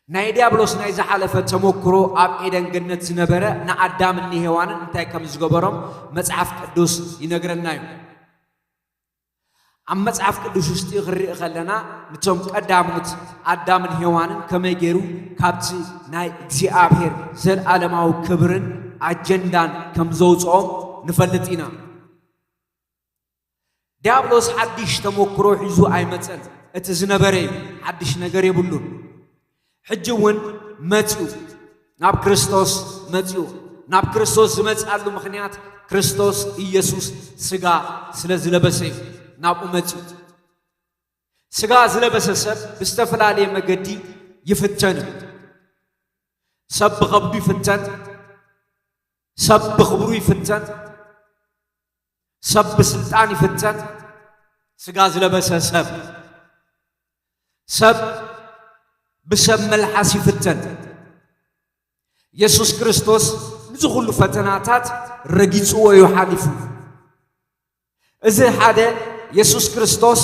ናይ ዲያብሎስ ናይ ዝሓለፈ ተመክሮ፣ ኣብ ኤደን ገነት ዝነበረ ንኣዳምን ንሄዋንን እንታይ ከም ዝገበሮም መጽሓፍ ቅዱስ ይነግረና እዩ። ኣብ መጽሓፍ ቅዱስ ውሽጢ ክንርኢ ከለና፣ ነቶም ቀዳሞት ኣዳምን ሄዋንን ከመይ ገይሩ ካብቲ ናይ እግዚኣብሔር ዘለኣለማዊ ክብርን ኣጀንዳን ከም ዘውጽኦም ንፈልጥ ኢና። ዲያብሎስ ሓድሽ ተመክሮ ሒዙ ኣይመጸን። እቲ ዝነበረ እዩ፣ ሓድሽ ነገር የብሉን። ሕጂ እውን መጺኡ፣ ናብ ክርስቶስ መጺኡ። ናብ ክርስቶስ ዝመጽኣሉ ምኽንያት፣ ክርስቶስ ኢየሱስ ስጋ ስለ ዝለበሰ እዩ ናብኡ መጺኡ። ስጋ ዝለበሰ ሰብ ብዝተፈላለየ መገዲ ይፍተን እዩ። ሰብ ብኸብዱ ይፍተን፣ ሰብ ብኽብሩ ይፍተን፣ ሰብ ብስልጣን ይፍተን። ስጋ ዝለበሰ ሰብ፣ ሰብ ብሰብ መልሓስ ይፍተን። ኢየሱስ ክርስቶስ እዚ ኩሉ ፈተናታት ረጊጽዎ እዩ ሓሊፉ። እዚ ሓደ የሱስ ክርስቶስ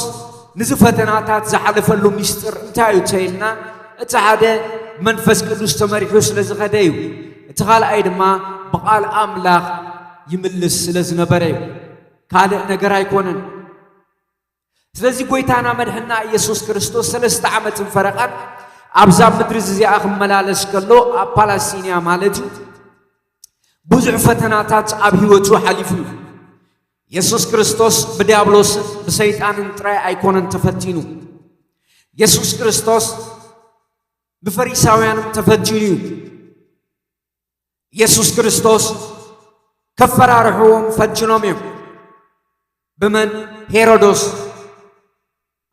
ንዚ ፈተናታት ዝሓለፈሉ ምስጢር እንታይ እዩ ተይልና፣ እቲ ሓደ መንፈስ ቅዱስ ተመሪሑ ስለ ዝኸደ እዩ። እቲ ካልኣይ ድማ ብቓል ኣምላኽ ይምልስ ስለ ዝነበረ እዩ። ካልእ ነገር ኣይኮነን። ስለዚ ጎይታና መድሕና ኢየሱስ ክርስቶስ ሰለስተ ዓመትን ፈረቓን ኣብዛ ምድሪ እዚኣ ክመላለስ ከሎ ኣብ ፓላስቲንያ ማለት እዩ ብዙሕ ፈተናታት ኣብ ህይወቱ ሓሊፉ እዩ። የሱስ ክርስቶስ ብዲያብሎስን ብሰይጣንን ጥራይ ኣይኮነን ተፈቲኑ። የሱስ ክርስቶስ ብፈሪሳውያንም ተፈቲኑ እዩ። የሱስ ክርስቶስ ከፈራርሕዎም ፈቲኖም እዮም። ብመን? ሄሮዶስ።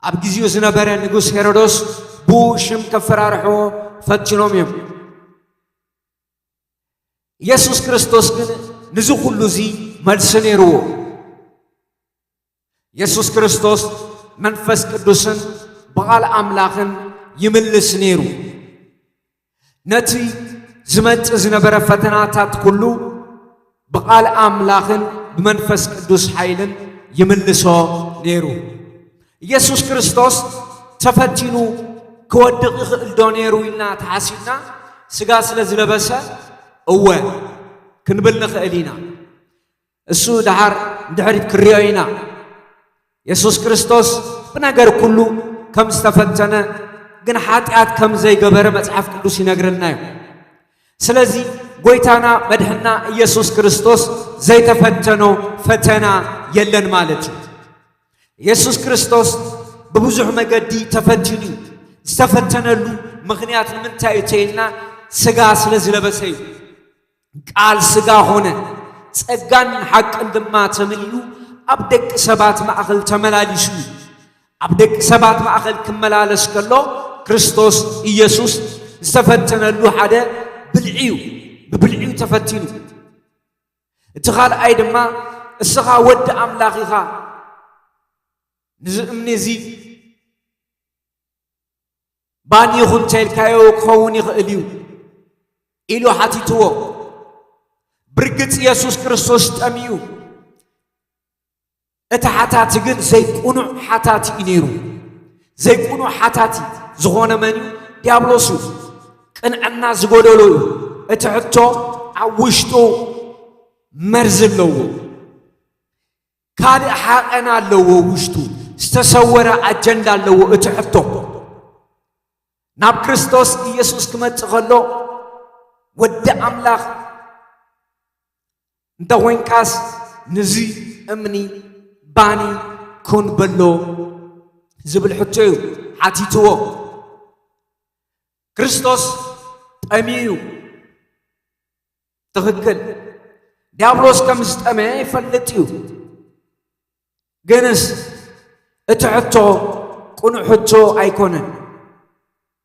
ኣብ ግዜኡ ዝነበረ ንጉስ ሄሮዶስ ብኡ ሽም ከፈራርሕዎ ፈቲኖም እዮም። የሱስ ክርስቶስ ግን ንዚ ኩሉ እዚ መልሲ ነይርዎ። የሱስ ክርስቶስ መንፈስ ቅዱስን ብቓል ኣምላኽን ይምልስ ነይሩ። ነቲ ዝመጽእ ዝነበረ ፈተናታት ኩሉ ብቓል ኣምላኽን ብመንፈስ ቅዱስ ሓይልን ይምልሶ ነይሩ። ኢየሱስ ክርስቶስ ተፈቲኑ ክወድቕ ይኽእል ዶ ነይሩ ኢልና ተሓሲብና፣ ስጋ ስለ ዝለበሰ እወ ክንብል ንኽእል ኢና። እሱ ደሓር ንድሕሪት ክርእዮ ኢና። የሱስ ክርስቶስ ብነገር ኩሉ ከም ዝተፈተነ፣ ግን ሓጢኣት ከም ዘይገበረ መጽሓፍ ቅዱስ ይነግረና እዩ። ስለዚ ጎይታና መድሕና ኢየሱስ ክርስቶስ ዘይተፈተኖ ፈተና የለን ማለት እዩ። የሱስ ክርስቶስ ብብዙሕ መገዲ ተፈቲኑ እዩ። ዝተፈተነሉ ምኽንያት ንምንታይ እዩ ተይልና፣ ስጋ ስለ ዝለበሰ እዩ። ቃል ስጋ ኾነ፣ ጸጋን ሓቅን ድማ ተመሊኡ ኣብ ደቂ ሰባት ማእኸል ተመላሊሱ እዩ። ኣብ ደቂ ሰባት ማእኸል ክመላለስ ከሎ ክርስቶስ ኢየሱስ ዝተፈተነሉ ሓደ ብልዒ እዩ። ብብልዒ እዩ ተፈቲኑ። እቲ ካልኣይ ድማ እስኻ ወዲ ኣምላኽ ኢኻ፣ ንዚ እምኒ እዚ ባኒ ይኹን እንተኢልካዮ ክኸውን ይኽእል እዩ ኢሉ ሓቲትዎ። ብርግጽ የሱስ ክርስቶስ ጠምዩ። እቲ ሓታቲ ግን ዘይቁኑዕ ሓታቲ እዩ ነይሩ። ዘይቁኑዕ ሓታቲ ዝኾነ መን እዩ? ዲያብሎስ እዩ። ቅንዕና ዝጎደሎ እዩ። እቲ ሕቶ ኣብ ውሽጡ መርዚ ኣለዎ። ካልእ ሓቐን ኣለዎ፣ ውሽጡ ዝተሰወረ ኣጀንዳ ኣለዎ። እቲ ሕቶ ናብ ክርስቶስ ኢየሱስ ክመጽእ ከሎ፣ ወዲ ኣምላኽ እንተ ኾይንካስ፣ ንዚ እምኒ ባኒ ኩን በሎ ዝብል ሕቶ እዩ ሓቲትዎ። ክርስቶስ ጠምዩ እዩ። ትኽክል። ዲያብሎስ ከም ዝጠመየ ይፈልጥ እዩ። ግንስ እቲ ሕቶ ቅኑዕ ሕቶ ኣይኮነን።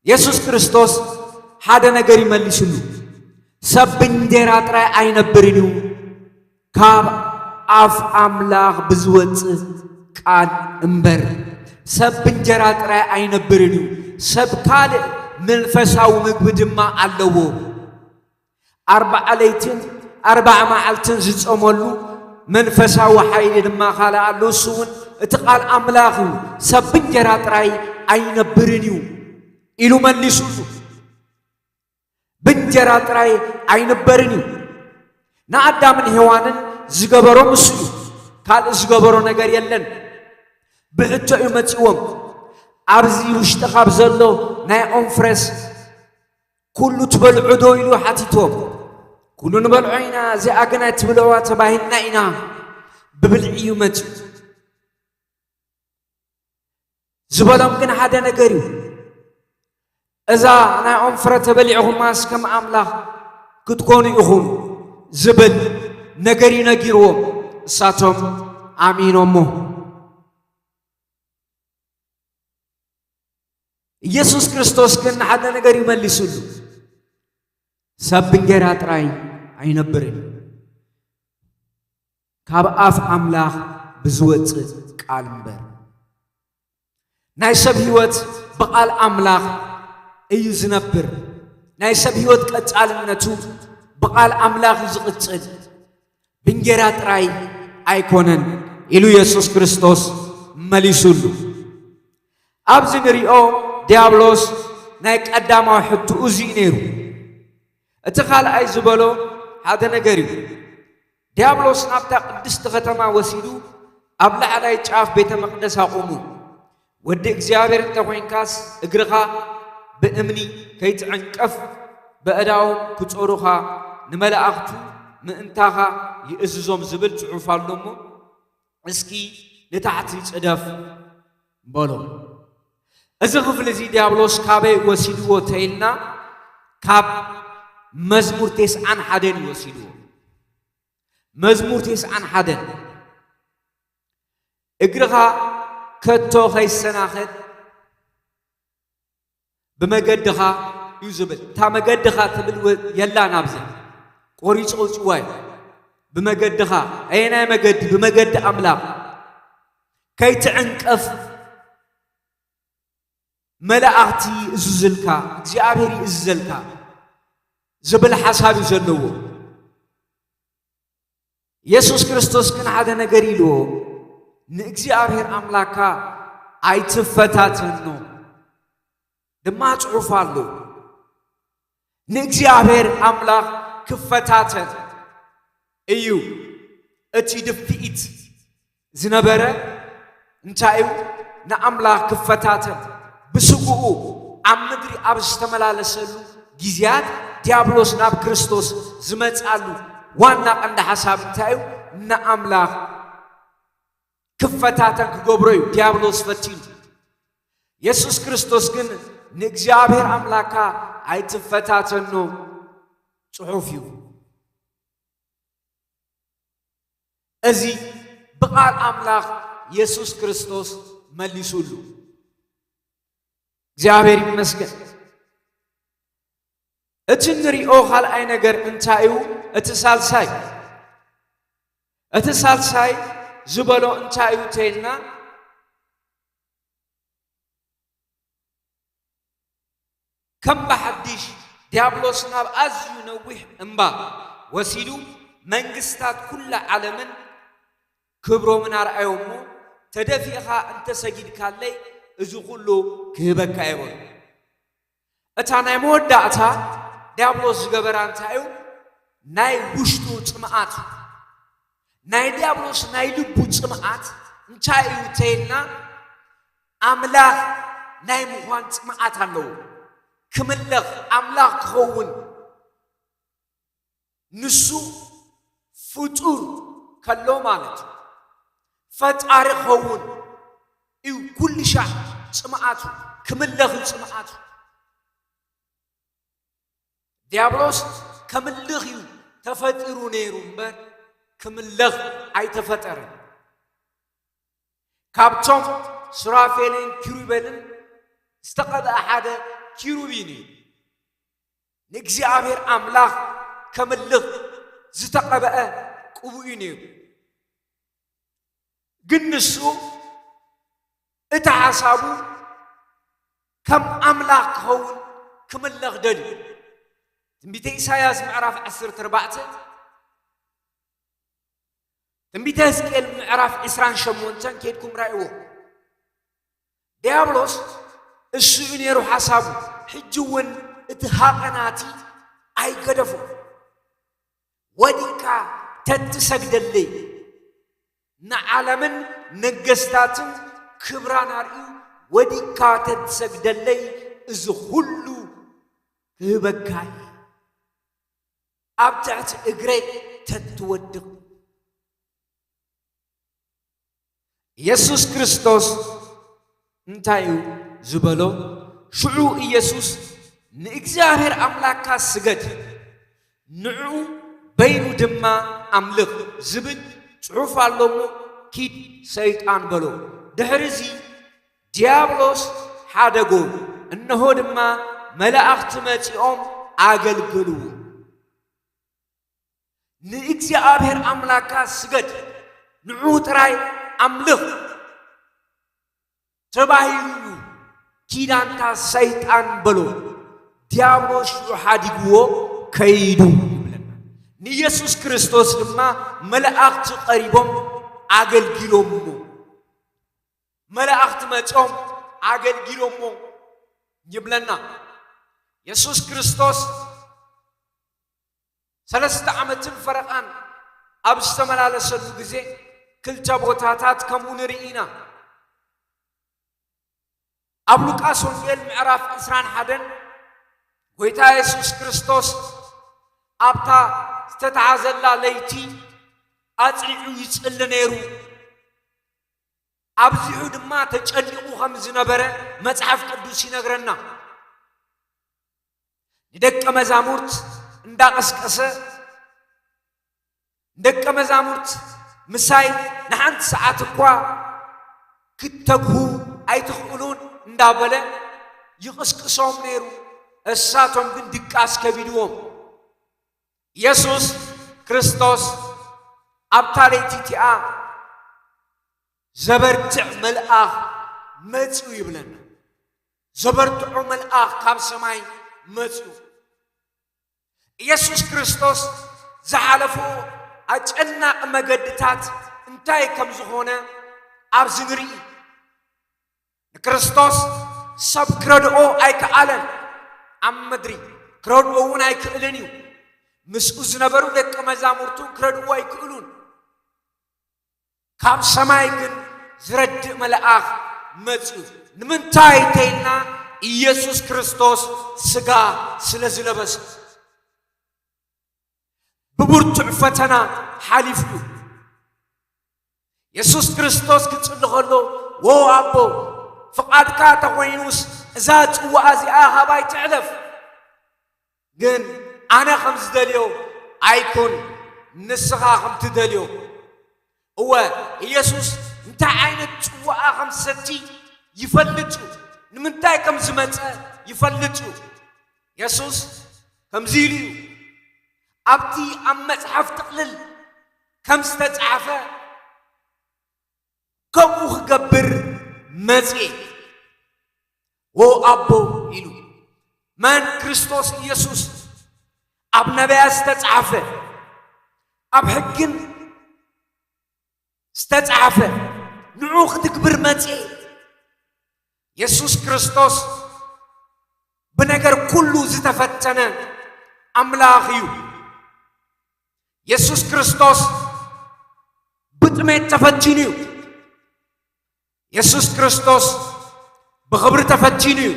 የሱስ ክርስቶስ ሓደ ነገር ይመሊስሉ። ሰብ ብእንጀራ ጥራይ ኣይነብርን እዩ፣ ካብ ኣፍ ኣምላኽ ብዝወጽእ ቃል እምበር። ሰብ ብእንጀራ ጥራይ ኣይነብርን እዩ። ሰብ ካልእ መንፈሳዊ ምግቢ ድማ ኣለዎ። ኣርባዓ ለይትን ኣርባዓ መዓልትን ዝጾመሉ መንፈሳዊ ሓይሊ ድማ ካልእ ኣሎ። እሱ እውን እቲ ቃል ኣምላኽ እዩ። ሰብ ብእንጀራ ጥራይ ኣይነብርን እዩ ኢሉ መሊሱሉ። ብእንጀራ ጥራይ ኣይንበርን እዩ። ንኣዳምን ሄዋንን ዝገበሮ እሱ እዩ። ካልእ ዝገበሮ ነገር የለን። ብሕቶ እዩ መጺዎም። ኣብዚ ውሽጢ ካብ ዘሎ ናይ ኦንፍረስ ኩሉ ትበልዑ ዶ ኢሉ ሓቲትዎም። ኩሉ ንበልዖ ኢና፣ እዚኣ ግን ኣይትብልዕዋ ተባሂልና ኢና። ብብልዒ እዩ መጺኡ። ዝበሎም ግን ሓደ ነገር እዩ። እዛ ናይ ኦም ፍረ ተበሊዕኹማስ ከም ኣምላኽ ክትኮኑ ኢኹም ዝብል ነገር እዩ ነጊርዎም። እሳቶም ኣሚኖሞ። ኢየሱስ ክርስቶስ ግን ሓደ ነገር እዩ መሊሱሉ። ሰብ ብእንጌራ ጥራይ ኣይነብርን፣ ካብ ኣፍ ኣምላኽ ብዝወጽእ ቃል እምበር። ናይ ሰብ ህይወት ብቓል ኣምላኽ እዩ ዝነብር። ናይ ሰብ ህይወት ቀጻልነቱ ብቓል ኣምላኽ እዩ ዝቕጽል፣ ብእንጌራ ጥራይ ኣይኮነን ኢሉ የሱስ ክርስቶስ መሊሱሉ። ኣብዚ ንሪኦ ዲያብሎስ ናይ ቀዳማዊ ሕትኡ እዚ እዩ ነይሩ። እቲ ካልኣይ ዝበሎ ሓደ ነገር እዩ። ዲያብሎስ ናብታ ቅድስቲ ከተማ ወሲዱ ኣብ ላዕላይ ጫፍ ቤተ መቕደስ ኣቑሙ። ወዲ እግዚኣብሔር እንተ ኾይንካስ እግርኻ ብእምኒ ከይትዕንቀፍ፣ በእዳዎም ክጾሩኻ ንመላእኽቱ ምእንታኻ ይእዝዞም ዝብል ጽሑፍ ኣሎ እሞ፣ እስኪ ንታሕቲ ጽደፍ በሎ። እዚ ክፍሊ እዚ ዲያብሎስ ካበይ ወሲድዎ ተይልና፣ ካብ መዝሙር ተስዓን ሓደን እዩ ወሲድዎ። መዝሙር ተስዓን ሓደን፣ "እግርኻ ከቶ ከይሰናኸል ብመገድኻ" እዩ ዝብል። እታ መገድኻ ትብል ወ-፣ የላን ኣብዚ። ቆሪጹ ኣውጺዋ እዩ። ብመገድኻ፣ ኣየናይ መገዲ? ብመገዲ ኣምላኽ። "ከይትዕንቀፍ መላእኽቲ ይእዝዝልካ፣ እግዚኣብሔር ይእዝዘልካ" ዝብል ሓሳብ እዩ ዘለዎ። የሱስ ክርስቶስ ግን ሓደ ነገር ኢልዎ፣ "ንእግዚኣብሔር ኣምላካ ኣይትፈታተኖ" ድማ ጽሑፍ ኣሎ። ንእግዚኣብሔር ኣምላኽ ክፈታተን እዩ። እቲ ድፍኢት ዝነበረ እንታይ እዩ? ንኣምላኽ ክፈታተን፣ ብስግኡ ኣብ ምድሪ ኣብ ዝተመላለሰሉ ግዜያት ዲያብሎስ ናብ ክርስቶስ ዝመጻሉ ዋና ቀንዲ ሓሳብ እንታይ እዩ? ንኣምላኽ ክፈታተን ክገብሮ እዩ ዲያብሎስ ፈቲኑ። የሱስ ክርስቶስ ግን "ንእግዚኣብሔር ኣምላካ ኣይትፈታተኖ" ጽሑፍ እዩ። እዚ ብቓል ኣምላኽ የሱስ ክርስቶስ መሊሱሉ። እግዚኣብሔር ይመስገን። እቲ ንሪኦ ካልኣይ ነገር እንታይ እዩ? እቲ ሳልሳይ፣ እቲ ሳልሳይ ዝበሎ እንታይ እዩ ተይልና፣ ከም ብሓድሽ ዲያብሎስ ናብ ኣዝዩ ነዊሕ እምባ ወሲዱ መንግስታት ኩላ ዓለምን ክብሮምን ኣርኣዮ እሞ፣ "ተደፊእኻ እንተሰጊድካለይ እዚ ኩሉ ክህበካ እየ" በሎ። እታ ናይ መወዳእታ ዲያብሎስ ዝገበራ እንታይ እዩ? ናይ ውሽጡ ጽምኣት እዩ። ናይ ዲያብሎስ ናይ ልቡ ጽምኣት እንታይ እዩ ተይልና፣ ኣምላኽ ናይ ምዃን ጽምኣት ኣለዎ። ክምለኽ፣ ኣምላኽ ክኸውን፣ ንሱ ፍጡር ከሎ ማለት እዩ። ፈጣሪ ክኸውን እዩ ኩሉ ሻዕ ጽምኣቱ፣ ክምለኽ እዩ ጽምኣቱ። ዲያብሎስ ከምልኽ እዩ ተፈጢሩ ነይሩ እምበር፣ ክምለኽ ኣይተፈጠረን። ካብቶም ሱራፌልን ኪሩቤልን ዝተቐብአ ሓደ ኪሩብ እዩ ነይሩ። ንእግዚኣብሔር ኣምላኽ ከምልኽ ዝተቐብአ ቅቡእ እዩ ነይሩ። ግን ንሱ እቲ ሓሳቡ ከም ኣምላኽ ክኸውን ክምለኽ ደልዩ። ትንቢተ ኢሳያስ ምዕራፍ ዓሰርተ ኣርባዕተ፣ ትንቢተ ሕዝቅኤል ምዕራፍ ዕስራን ሸሞንተን ኬድኩም ራእይዎ። ዲያብሎስ እሱ እዩ ነይሩ ሓሳቡ። ሕጂ እውን እቲ ሃቐናቲ ኣይገደፎ። "ወዲቅካ ተትሰግደለይ፣ ንዓለምን ነገስታትን ክብራን ኣርእዩ፣ ወዲቅካ ተትሰግደለይ እዚ ኩሉ ክህበካ እየ፣ ኣብ ትሕቲ እግረይ ተትወድቕ" የሱስ ክርስቶስ እንታይ እዩ ዝበሎ? ሽዑ ኢየሱስ "ንእግዚኣብሔር ኣምላክካ ስገድ፣ ንዕኡ በይኑ ድማ ኣምልኽ ዝብል ጽሑፍ ኣሎ እሞ ኪድ ሰይጣን" በሎ። ድሕሪ እዚ ዲያብሎስ ሓደጎ። እንሆ ድማ መላእኽቲ መጺኦም ኣገልግልዎ። "ንእግዚኣብሔር ኣምላክካ ስገድ፣ ንዕኡ ጥራይ ኣምልኽ" ተባሂሉ እዩ። ኪዳንታ ሰይጣን በሎ። ዲያብሎስ ሽዑ ሓዲግዎ ከይዱ ይብለና። ንኢየሱስ ክርስቶስ ድማ መላእኽቲ ቀሪቦም ኣገልጊሎምዎ። መላእኽቲ መጺኦም ኣገልጊሎምዎ ይብለና። የሱስ ክርስቶስ ሰለስተ ዓመትን ፈረቓን ኣብ ዝተመላለሰሉ ግዜ ክልተ ቦታታት ከምኡ ንርኢ ኢና። ኣብ ሉቃስ ወንጌል ምዕራፍ ዕስራን ሓደን ጎይታ የሱስ ክርስቶስ ኣብታ ዝተተሓዘላ ለይቲ ኣጽኒዑ ይጽሊ ነይሩ። ኣብዚሑ ድማ ተጨኒቑ ከም ዝነበረ መጽሓፍ ቅዱስ ይነግረና። ንደቀ መዛሙርት እንዳቐስቀሰ፣ ደቀ መዛሙርት ምሳይ ንሓንቲ ሰዓት እኳ ክትተግሁ ኣይትኽእሉን እንዳበለ ይቕስቅሶም ነይሩ። እሳቶም ግን ድቃስ ከቢድዎም። ኢየሱስ ክርስቶስ ኣብታ ለይቲ እቲኣ ዘበርትዕ መልኣኽ መጺኡ ይብለና። ዘበርትዖ መልኣኽ ካብ ሰማይ መጺኡ። ኢየሱስ ክርስቶስ ዝሓለፎ ኣጨናቂ መገድታት እንታይ ከም ዝኾነ ኣብዚ ንርኢ። ንክርስቶስ ሰብ ክረድኦ ኣይከኣለን። ኣብ ምድሪ ክረድኦ እውን ኣይክእልን እዩ። ምስኡ ዝነበሩ ደቀ መዛሙርቱ ክረድእዎ ኣይክእሉን። ካብ ሰማይ ግን ዝረድእ መልኣኽ መጺኡ። ንምንታይ እንተኢልና ኢየሱስ ክርስቶስ ስጋ ስለ ዝለበሰ። ብብርቱዕ ፈተና ሓሊፉ እዩ። የሱስ ክርስቶስ ክጽሊ ከሎ፣ "ዎ ኣቦ፣ ፍቓድካ ተኾይኑስ እዛ ጽዋኣ እዚኣ ኻባይ ትሕለፍ፣ ግን ኣነ ከም ዝደልዮ ኣይኩን፣ ንስኻ ከም ትደልዮ።" እወ፣ ኢየሱስ እንታይ ዓይነት ጽዋኣ ከም ዝሰቲ ይፈልጥ እዩ። ንምንታይ ከም ዝመጸ ይፈልጥ እዩ። የሱስ ከምዚ ኢሉ እዩ፣ ኣብቲ ኣብ መጽሓፍ ጥቕልል ከም ዝተጻሕፈ ከምኡ ክገብር መጽኤ። "ዎ ኣቦ" ኢሉ። መን? ክርስቶስ ኢየሱስ። ኣብ ነቢያት ዝተጻሕፈ፣ ኣብ ሕግን ዝተጻሕፈ ንዑ ክትግብር መጽኤ። የሱስ ክርስቶስ ብነገር ኩሉ ዝተፈተነ ኣምላኽ እዩ። የሱስ ክርስቶስ ብጥሜት ተፈቲኑ እዩ። የሱስ ክርስቶስ ብኽብሪ ተፈቲኑ እዩ።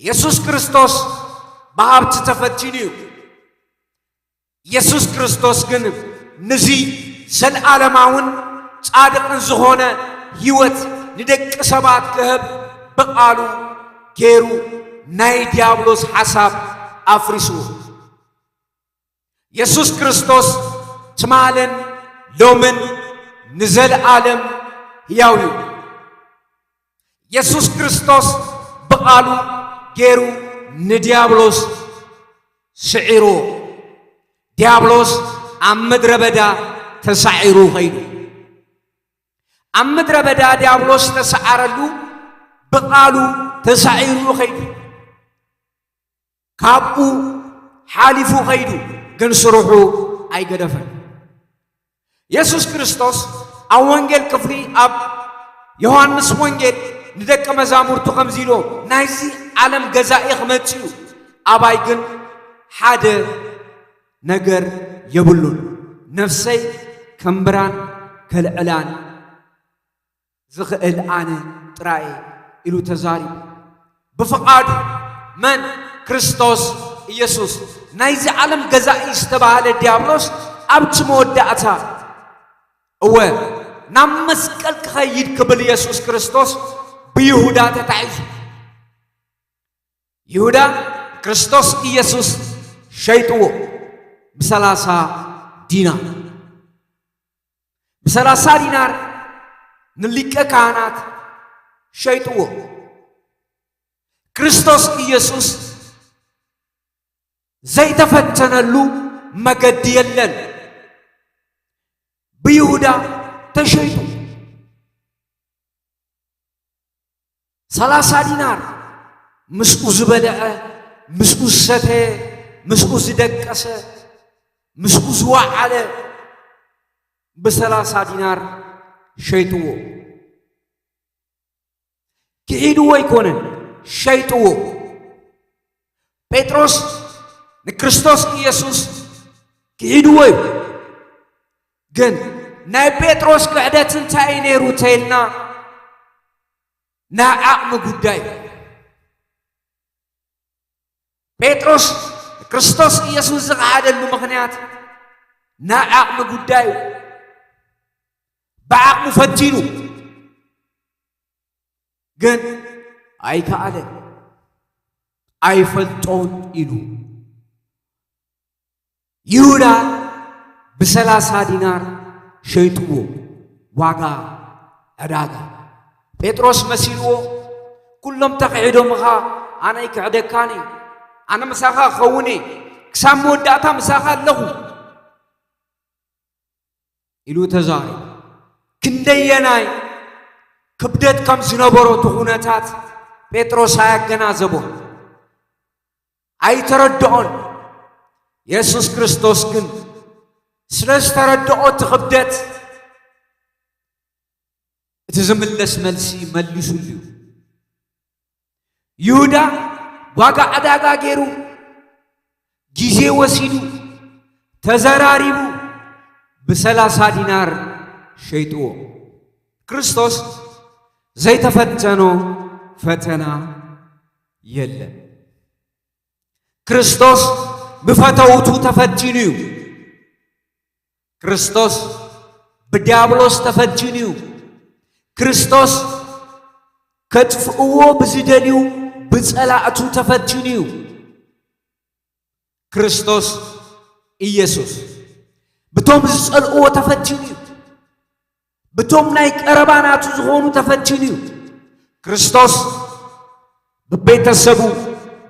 የሱስ ክርስቶስ ብሃብቲ ተፈቲኑ እዩ። የሱስ ክርስቶስ ግን ንዚ ዘለኣለማውን ጻድቕን ዝኾነ ህይወት ንደቂ ሰባት ክህብ ብቓሉ ገይሩ ናይ ዲያብሎስ ሓሳብ ኣፍሪስዎ። የሱስ ክርስቶስ ትማልን ሎምን ንዘለኣለም ህያው እዩ። የሱስ ክርስቶስ ብቓሉ ገይሩ ንዲያብሎስ ስዒርዎ። ዲያብሎስ ኣብ ምድረ በዳ ተሳዒሩ ኸይዱ። ኣብ ምድረ በዳ ዲያብሎስ ተሰዓረሉ፣ ብቓሉ ተሳዒሩ ኸይዱ። ካብኡ ሓሊፉ ኸይዱ፣ ግን ስርሑ ኣይገደፈን። የሱስ ክርስቶስ ኣብ ወንጌል ክፍሊ፣ ኣብ ዮሃንስ ወንጌል ንደቀ መዛሙርቱ ከምዚ ኢልዎም፣ "ናይዚ ዓለም ገዛኢ ክመጽእ እዩ፣ ኣባይ ግን ሓደ ነገር የብሉን፣ ነፍሰይ ከንብራን ከልዕላን ዝኽእል ኣነ ጥራይ እየ" ኢሉ ተዛሪቡ። ብፍቓዱ መን? ክርስቶስ ኢየሱስ። ናይዚ ዓለም ገዛኢ ዝተባህለ ዲያብሎስ ኣብቲ መወዳእታ፣ እወ፣ ናብ መስቀል ክኸይድ ክብል የሱስ ክርስቶስ ብይሁዳ ተታሒዙ። ይሁዳ ክርስቶስ ኢየሱስ ሸይጥዎ ብሰላሳ ዲናር። ብሰላሳ ዲናር ንሊቀ ካህናት ሸይጥዎ። ክርስቶስ ኢየሱስ ዘይተፈተነሉ መገዲ የለን። ብይሁዳ ተሸይጡ። ሰላሳ ዲናር ምስኡ ዝበልዐ፣ ምስኡ ዝሰተየ፣ ምስኡ ዝደቀሰ፣ ምስኡ ዝወዓለ ብሰላሳ ዲናር ሸይጥዎ። ክሒድዎ ኣይኮነን፣ ሸይጥዎ። ጴጥሮስ ንክርስቶስ ኢየሱስ ክሒድዎ እዩ። ግን ናይ ጴጥሮስ ክሕደት እንታይ እዩ ነይሩ ተይልና፣ ናይ ዓቕሚ ጉዳይ። ጴጥሮስ ንክርስቶስ ኢየሱስ ዝኸሓደሉ ምኽንያት ናይ ዓቕሚ ጉዳይ እዩ። ብዓቕሙ ፈቲኑ፣ ግን ኣይከኣለን። ኣይፈልጦን ኢሉ። ይሁዳ ብሰላሳ ዲናር ሸይጥዎ፣ ዋጋ ዕዳጋ። ጴጥሮስ መሲልዎ፣ "ኩሎም ተኽሒዶምኻ፣ ኣነ ኣይክሕደካን እየ። ኣነ ምሳኻ ክኸውን እየ። ክሳብ መወዳእታ ምሳኻ ኣለኹ" ኢሉ ተዛሪቡ። ክንደየናይ ክብደት ከም ዝነበሮ እቲ ኩነታት ጴጥሮስ ኣያገናዘቦን ኣይተረድኦን። የሱስ ክርስቶስ ግን ስለ ዝተረድኦ እቲ ክብደት፣ እቲ ዝምለስ መልሲ መሊሱሉ እዩ። ይሁዳ ዋጋ ዕዳጋ ገይሩ፣ ግዜ ወሲዱ፣ ተዘራሪቡ፣ ብሰላሳ ዲናር ሸይጥዎ። ክርስቶስ ዘይተፈተኖ ፈተና የለን። ክርስቶስ ብፈተውቱ ተፈቲኑ እዩ። ክርስቶስ ብዲያብሎስ ተፈቲኑ እዩ። ክርስቶስ ከጥፍእዎ ብዝደልዩ ብጸላእቱ ተፈቲኑ እዩ። ክርስቶስ ኢየሱስ ብቶም ዝጸልእዎ ተፈቲኑ እዩ። ብቶም ናይ ቀረባ ናቱ ዝኾኑ ተፈቲኑ እዩ። ክርስቶስ ብቤተሰቡ፣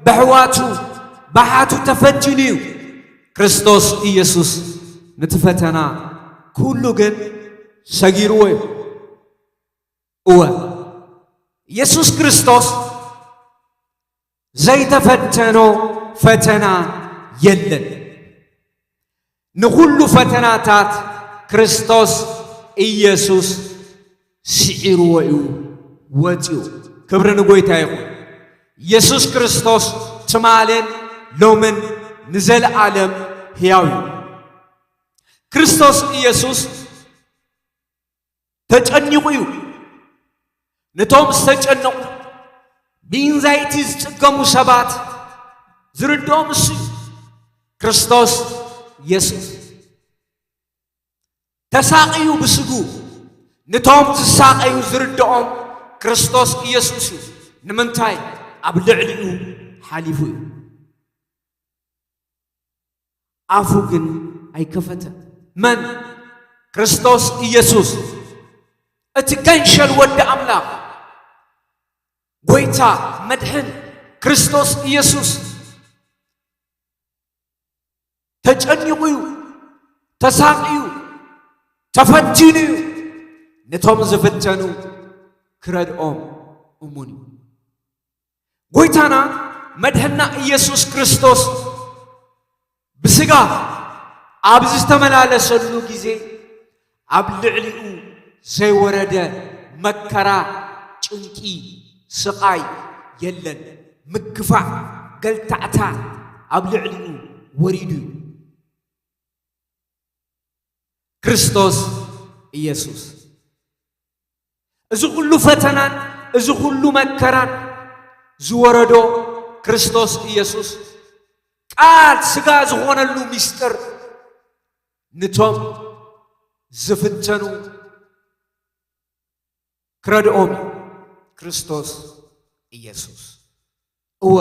ብኣሕዋቱ፣ ብሓቱ ተፈቲኑ እዩ። ክርስቶስ ኢየሱስ ነቲ ፈተና ኩሉ ግን ሰጊርዎ እዩ። እወ፣ ኢየሱስ ክርስቶስ ዘይተፈተኖ ፈተና የለን። ንኹሉ ፈተናታት ክርስቶስ ኢየሱስ ስዒርዎ እዩ ወፂኡ። ክብሪ ንጎይታ ይኹን። ኢየሱስ ክርስቶስ ትማልን ሎምን ንዘለኣለም ሕያው እዩ። ክርስቶስ ኢየሱስ ተጨኒቑ እዩ። ነቶም ዝተጨነቑ፣ ብኢንዛይቲ ዝጽገሙ ሰባት ዝርድኦም እሱ እዩ። ክርስቶስ ኢየሱስ ተሳቕዩ ብስጉ፣ ነቶም ዝሳቐዩ ዝርድኦም ክርስቶስ ኢየሱስ እዩ። ንምንታይ? ኣብ ልዕሊኡ ሓሊፉ እዩ። ኣፉ ግን ኣይከፈተን። መን? ክርስቶስ ኢየሱስ፣ እቲ ገንሸል ወዲ ኣምላኽ፣ ጎይታ፣ መድሕን፣ ክርስቶስ ኢየሱስ ተጨኒቑ እዩ፣ ተሳቕዩ፣ ተፈቲኑ እዩ። ነቶም ዝፍተኑ ክረድኦም እሙን እዩ። ጎይታና መድሕና ኢየሱስ ክርስቶስ ብስጋ ኣብ ዝተመላለሰሉ ግዜ፣ ኣብ ልዕሊኡ ዘይወረደ መከራ፣ ጭንቂ፣ ስቓይ የለን። ምግፋዕ፣ ገልታዕታ ኣብ ልዕሊኡ ወሪዱ እዩ። ክርስቶስ ኢየሱስ። እዚ ኩሉ ፈተናን እዚ ኩሉ መከራን ዝወረዶ ክርስቶስ ኢየሱስ፣ ቃል ስጋ ዝኾነሉ ምስጢር፣ ንቶም ዝፍተኑ ክረድኦም እዩ። ክርስቶስ ኢየሱስ። እወ፣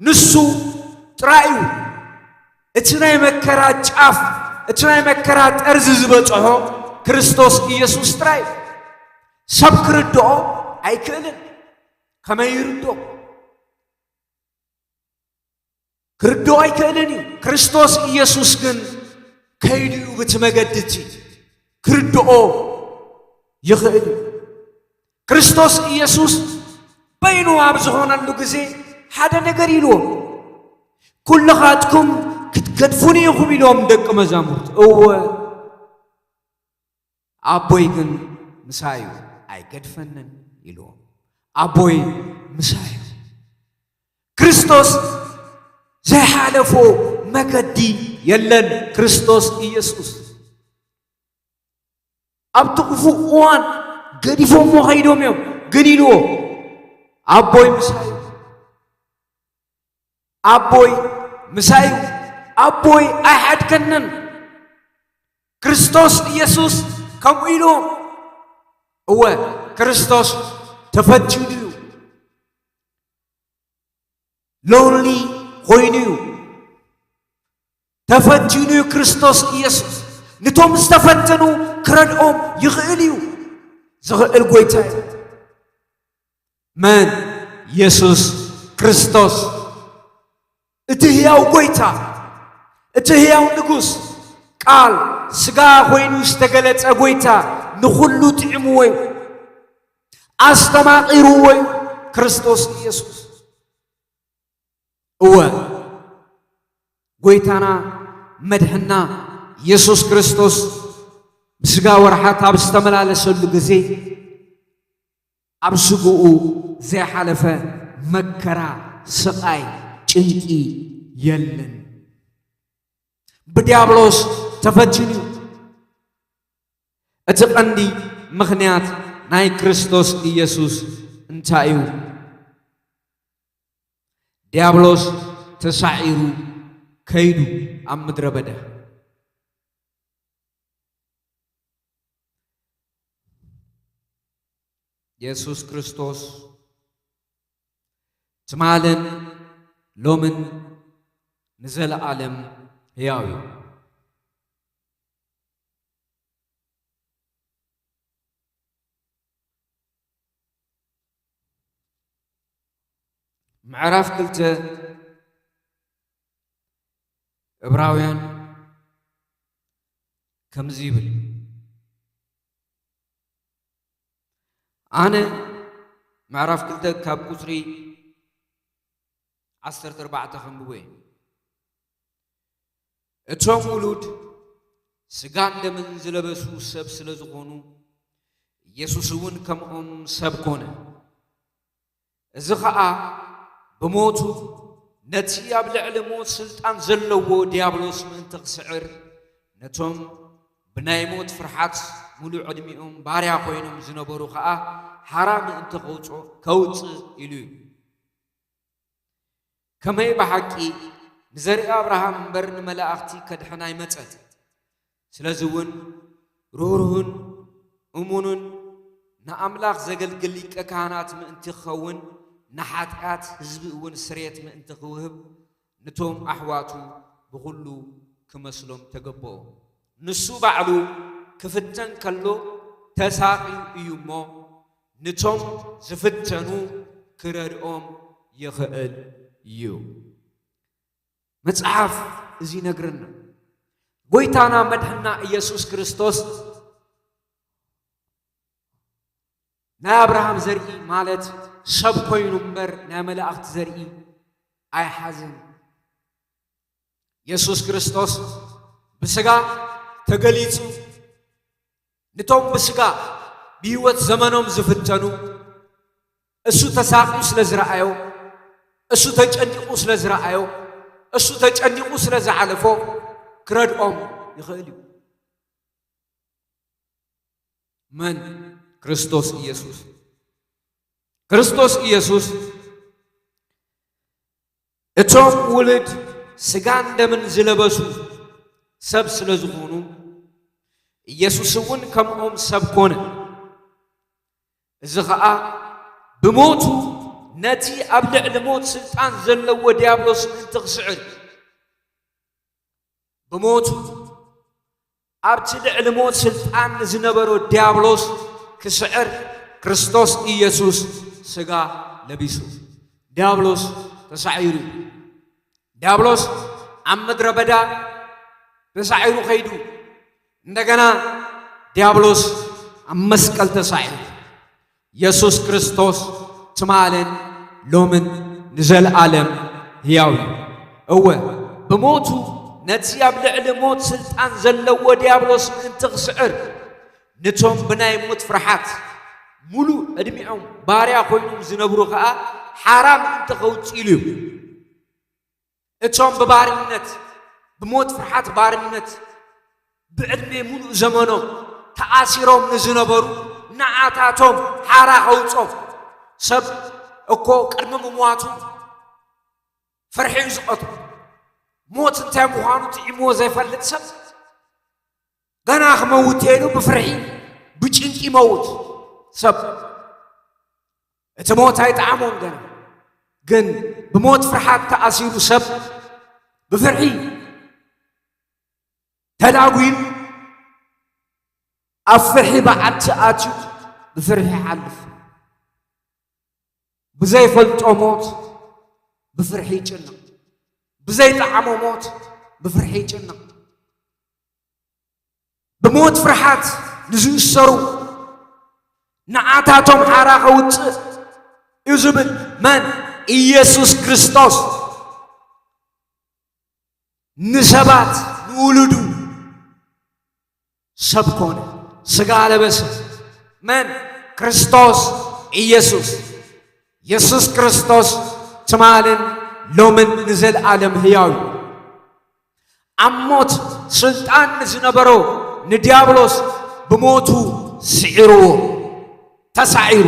ንሱ ጥራይ እዩ። እቲ ናይ መከራ ጫፍ፣ እቲ ናይ መከራ ጠርዚ ዝበጽሖ ክርስቶስ ኢየሱስ ጥራይ እዩ። ሰብ ክርድኦ ኣይክእልን። ከመይ ይርድኦ? ክርድኦ ኣይክእልን እዩ። ክርስቶስ ኢየሱስ ግን ከይዱ እዩ፣ ብቲ መገዲ እቲ ክርድኦ ይኽእል እዩ። ክርስቶስ ኢየሱስ በይኑ ኣብ ዝኾነሉ ግዜ ሓደ ነገር ኢልዎም። "ኩልኻትኩም ክትገድፉኒ ኢኹም ኢሎም ደቂ መዛሙርቱ። እወ፣ ኣቦይ ግን ምሳይ እዩ፣ ኣይገድፈንን ኢልዎም። ኣቦይ ምሳይ እዩ። ክርስቶስ ዘይሓለፎ መገዲ የለን። ክርስቶስ ኢየሱስ ኣብቲ ክፉእ እዋን ገዲፎሞ ኸይዶም እዮም፣ ግን ኢልዎ፣ ኣቦይ ምሳይ እዩ። ኣቦይ ምሳይ እዩ። ኣቦይ ኣይሓድገንን። ክርስቶስ ኢየሱስ ከምኡ ኢሉ፣ እወ፣ ክርስቶስ ተፈቲኑ እዩ። ሎንሊ ኮይኑ እዩ። ተፈቲኑ እዩ ክርስቶስ ኢየሱስ። ንቶም ዝተፈተኑ ክረድኦም ይኽእል እዩ። ዝኽእል ጎይታ እዩ። መን? ኢየሱስ ክርስቶስ። እቲ ህያው ጎይታ፣ እቲ ህያው ንጉስ፣ ቃል ስጋ ኮይኑ ዝተገለጸ ጎይታ፣ ንኹሉ ጥዕምዎ እዩ። ኣስተማቒርዎ እዩ ክርስቶስ ኢየሱስ። እወ፣ ጎይታና መድሕና ኢየሱስ ክርስቶስ ብስጋ ወርሓት ኣብ ዝተመላለሰሉ ግዜ፣ ኣብ ስግኡ ዘይሓለፈ መከራ፣ ስቓይ፣ ጭንቂ የለን። ብዲያብሎስ ተፈቲኑ እዩ። እቲ ቀንዲ ምኽንያት ናይ ክርስቶስ ኢየሱስ እንታይ እዩ? ዲያብሎስ ተሳዒሩ ከይዱ ኣብ ምድረ በዳ። የሱስ ክርስቶስ ትማልን ሎምን ንዘለኣለም ህያው እዩ። ምዕራፍ ክልተ ዕብራውያን ከምዚ ይብል፣ ኣነ ምዕራፍ ክልተ ካብ ቁጽሪ ዓሰርተ ኣርባዕተ ከንብቦ እየ። እቶም ውሉድ ስጋን ደምን ዝለበሱ ሰብ ስለ ዝኾኑ፣ ኢየሱስ እውን ከምኦም ሰብ ኮነ። እዚ ኸኣ ብሞቱ ነቲ ኣብ ልዕሊ ሞት ስልጣን ዘለዎ ዲያብሎስ ምእንቲ ክስዕር፣ ነቶም ብናይ ሞት ፍርሓት ሙሉእ ዕድሚኦም ባርያ ኮይኖም ዝነበሩ ኸኣ ሓራ ምእንቲ ከውጽኦ-፣ ከውጽእ ኢሉ እዩ። ከመይ ብሓቂ ንዘርኢ ኣብርሃም እምበር ንመላእኽቲ ከድሕን ኣይመጸን። ስለዚ እውን ርህሩህን እሙንን ንኣምላኽ ዘገልግል ሊቀ ካህናት ምእንቲ ክኸውን፣ ንሓጢኣት ህዝቢ እውን ስርየት ምእንቲ ክውህብ፣ ነቶም ኣሕዋቱ ብኹሉ ክመስሎም ተገበኦ። ንሱ ባዕሉ ክፍተን ከሎ ተሳቕዩ እዩ እሞ፣ ነቶም ዝፍተኑ ክረድኦም ይኽእል እዩ። መጽሓፍ እዚ ይነግረና። ጎይታና መድሕና ኢየሱስ ክርስቶስ ናይ ኣብርሃም ዘርኢ ማለት ሰብ ኮይኑ እምበር ናይ መላእኽቲ ዘርኢ ኣይሓዘን። የሱስ ክርስቶስ ብስጋ ተገሊጹ፣ ነቶም ብስጋ ብህይወት ዘመኖም ዝፍተኑ፣ እሱ ተሳቕዩ ስለ ዝረኣዮ፣ እሱ ተጨኒቑ ስለ ዝረኣዮ፣ እሱ ተጨኒቑ ስለ ዝሓለፎ ክረድኦም ይኽእል እዩ። መን? ክርስቶስ ኢየሱስ። ክርስቶስ ኢየሱስ እቶም ውሉድ ስጋን ደምን ዝለበሱ ሰብ ስለ ዝኾኑ፣ ኢየሱስ እውን ከምኦም ሰብ ኮነ። እዚ ኸኣ ብሞቱ ነቲ ኣብ ልዕሊ ሞት ስልጣን ዘለዎ ዲያብሎስ ምእንቲ ክስዕር፣ ብሞቱ ኣብቲ ልዕሊ ሞት ስልጣን ንዝነበሮ ዲያብሎስ ክስዕር ክርስቶስ ኢየሱስ ስጋ ለቢሱ። ዲያብሎስ ተሳዒሩ እዩ። ዲያብሎስ ኣብ ምድረ በዳ ተሳዒሩ ኸይዱ፣ እንደገና ዲያብሎስ ኣብ መስቀል ተሳዒሩ። የሱስ ክርስቶስ ትማልን ሎምን ንዘለኣለም ህያው እዩ። እወ፣ ብሞቱ ነቲ ኣብ ልዕሊ ሞት ስልጣን ዘለዎ ዲያብሎስ ምእንቲ ክስዕር፣ ነቶም ብናይ ሞት ፍርሓት ምሉእ ዕድሚኦም ባርያ ኮይኖም ዝነብሩ ኸኣ ሓራ ምእንቲ ከውጽእ ኢሉ እዩ። እቶም ብባርነት፣ ብሞት ፍርሓት ባርነት፣ ብዕድሜ ምሉእ ዘመኖም ተኣሲሮም ንዝነበሩ ንዓታቶም ሓራ ከውጾም። ሰብ እኮ ቅድሚ ምሟቱ ፍርሒ እዩ ዝቐትሎ። ሞት እንታይ ምዃኑ ጥዒምዎ ዘይፈልጥ ሰብ፣ ገና ክመውት ኢሉ ብፍርሒ፣ ብጭንቂ ይመውት። ሰብ እቲ ሞት ኣይጠዓሞን ገና። ግን ብሞት ፍርሓት ተኣሲሩ ሰብ ብፍርሒ ተዳጒኑ፣ ኣብ ፍርሒ በዓቲ ኣትዩ ብፍርሒ ይሓልፍ። ብዘይፈልጦ ሞት ብፍርሒ ይጭነቕ። ብዘይጠዓሞ ሞት ብፍርሒ ይጭነቕ። ብሞት ፍርሓት ንዝእሰሩ ንዓታቶም ሓራ ከውጽእ እዩ ዝብል መን? ኢየሱስ ክርስቶስ። ንሰባት፣ ንውሉዱ ሰብ ኮነ፣ ስጋ ለበሰ። መን? ክርስቶስ ኢየሱስ። ኢየሱስ ክርስቶስ ትማልን ሎምን ንዘለኣለም ህያው እዩ። ኣብ ሞት ስልጣን ንዝነበሮ ንዲያብሎስ ብሞቱ ስዒርዎ፣ ተሳዒሩ።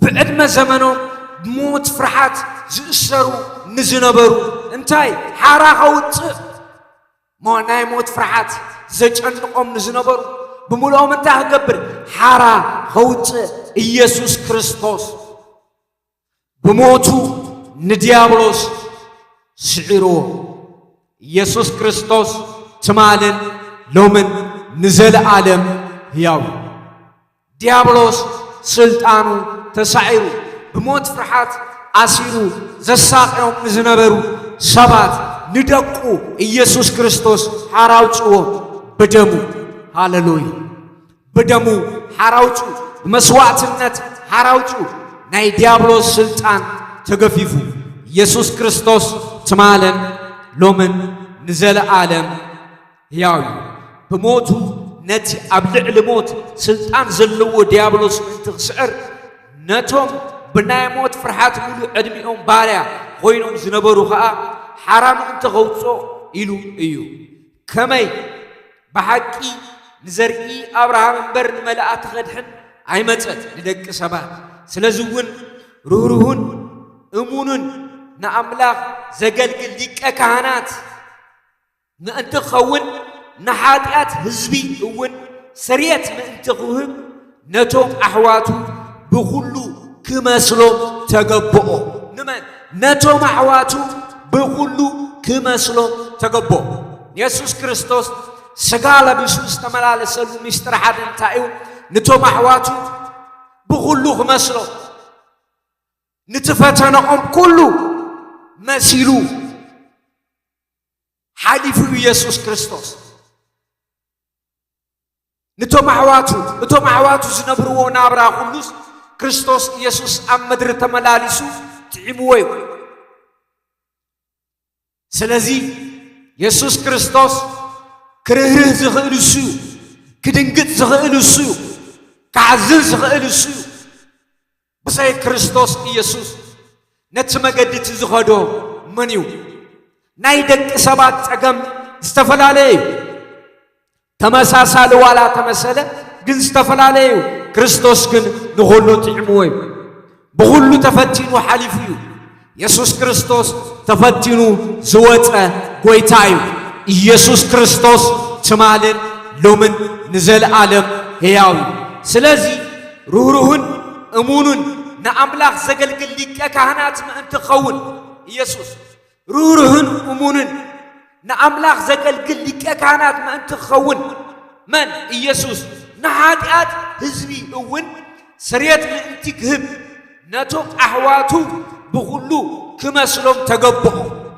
ብዕድመ ዘመኖም ብሞት ፍርሓት ዝእሰሩ ንዝነበሩ እንታይ ሓራ ከውፅእ? ሞ ናይ ሞት ፍርሓት ዘጨንቖም ንዝነበሩ ብምልኦም እንታይ ክገብር? ሓራ ከውፅእ ኢየሱስ ክርስቶስ ብሞቱ ንዲያብሎስ ስዒርዎ። ኢየሱስ ክርስቶስ ትማልን ሎምን ንዘለኣለም ህያው እዩ። ዲያብሎስ ስልጣኑ ተሳዒሩ ብሞት ፍርሓት ኣሲሩ ዘሳቕዮም ንዝነበሩ ሰባት ንደቁ ኢየሱስ ክርስቶስ ሓራ ኣውጽዎም ብደሙ። ሃሌሉያ። ብደሙ ሓራ ኣውጽኡ፣ ብመስዋዕትነት ሓራ ኣውጽኡ። ናይ ዲያብሎስ ስልጣን ተገፊፉ። ኢየሱስ ክርስቶስ ትማልን ሎምን ንዘለኣለም ህያው እዩ። ብሞቱ ነቲ ኣብ ልዕሊ ሞት ስልጣን ዘለዎ ዲያብሎስ ምእንቲ ክስዕር፣ ነቶም ብናይ ሞት ፍርሓት ምሉእ ዕድሚኦም ባርያ ኮይኖም ዝነበሩ ኸኣ ሓራ ምእንቲ ከውጽኦ ኢሉ እዩ። ከመይ? ብሓቂ ንዘርኢ ኣብርሃም እምበር ንመላእቲ ከድሕን ኣይመጸን፣ ንደቂ ሰባት። ስለዚ እውን ርህሩህን እሙንን ንኣምላኽ ዘገልግል ሊቀ ካህናት ምእንቲ ክኸውን፣ ንሓጢኣት ህዝቢ እውን ስርየት ምእንቲ ክህብ፣ ነቶም ኣሕዋቱ ብኹሉ ክመስሎም ተገብኦ። ንመን? ነቶም ኣሕዋቱ ብኹሉ ክመስሎም ተገብኦ። የሱስ ክርስቶስ ስጋ ለቢሱ ዝተመላለሰሉ ምስጢር ሓደ እንታይ እዩ? ነቶም ኣሕዋቱ ብኹሉ ክመስሎም፣ ነቲ ፈተናኦም ኩሉ መሲሉ ሓሊፉ እዩ የሱስ ክርስቶስ። ነቶም ኣሕዋቱ፣ እቶም ኣሕዋቱ ዝነብርዎ ናብራ ኩሉስ ክርስቶስ ኢየሱስ ኣብ ምድሪ ተመላሊሱ ጥዒምዎ እዩ። ስለዚ የሱስ ክርስቶስ ክርህርህ ዝኽእል እሱ እዩ፣ ክድንግጽ ዝኽእል እሱ እዩ፣ ክሓዝን ዝኽእል እሱ እዩ። ብዘይ ክርስቶስ ኢየሱስ ነቲ መገዲ እቲ ዝኸዶ መን እዩ? ናይ ደቂ ሰባት ጸገም ዝተፈላለየ እዩ። ተመሳሳሊ ዋላ ተመሰለ ግን ዝተፈላለየ እዩ። ክርስቶስ ግን ንኹሉ ጥዕምዎ እዩ። ብኹሉ ተፈቲኑ ሓሊፉ እዩ። የሱስ ክርስቶስ ተፈቲኑ ዝወጸ ጎይታ እዩ። ኢየሱስ ክርስቶስ ትማልን ሎምን ንዘለኣለም ህያው እዩ። ስለዚ ርህሩህን እሙኑን ንኣምላኽ ዘገልግል ሊቀ ካህናት ምእንቲ ክኸውን ኢየሱስ ርህሩህን እሙንን ንኣምላኽ ዘገልግል ሊቀ ካህናት ምእንቲ ክኸውን መን? ኢየሱስ ንሓጢኣት ህዝቢ እውን ስርየት ምእንቲ ክህብ ነቶም ኣሕዋቱ ብኹሉ ክመስሎም ተገብኦ።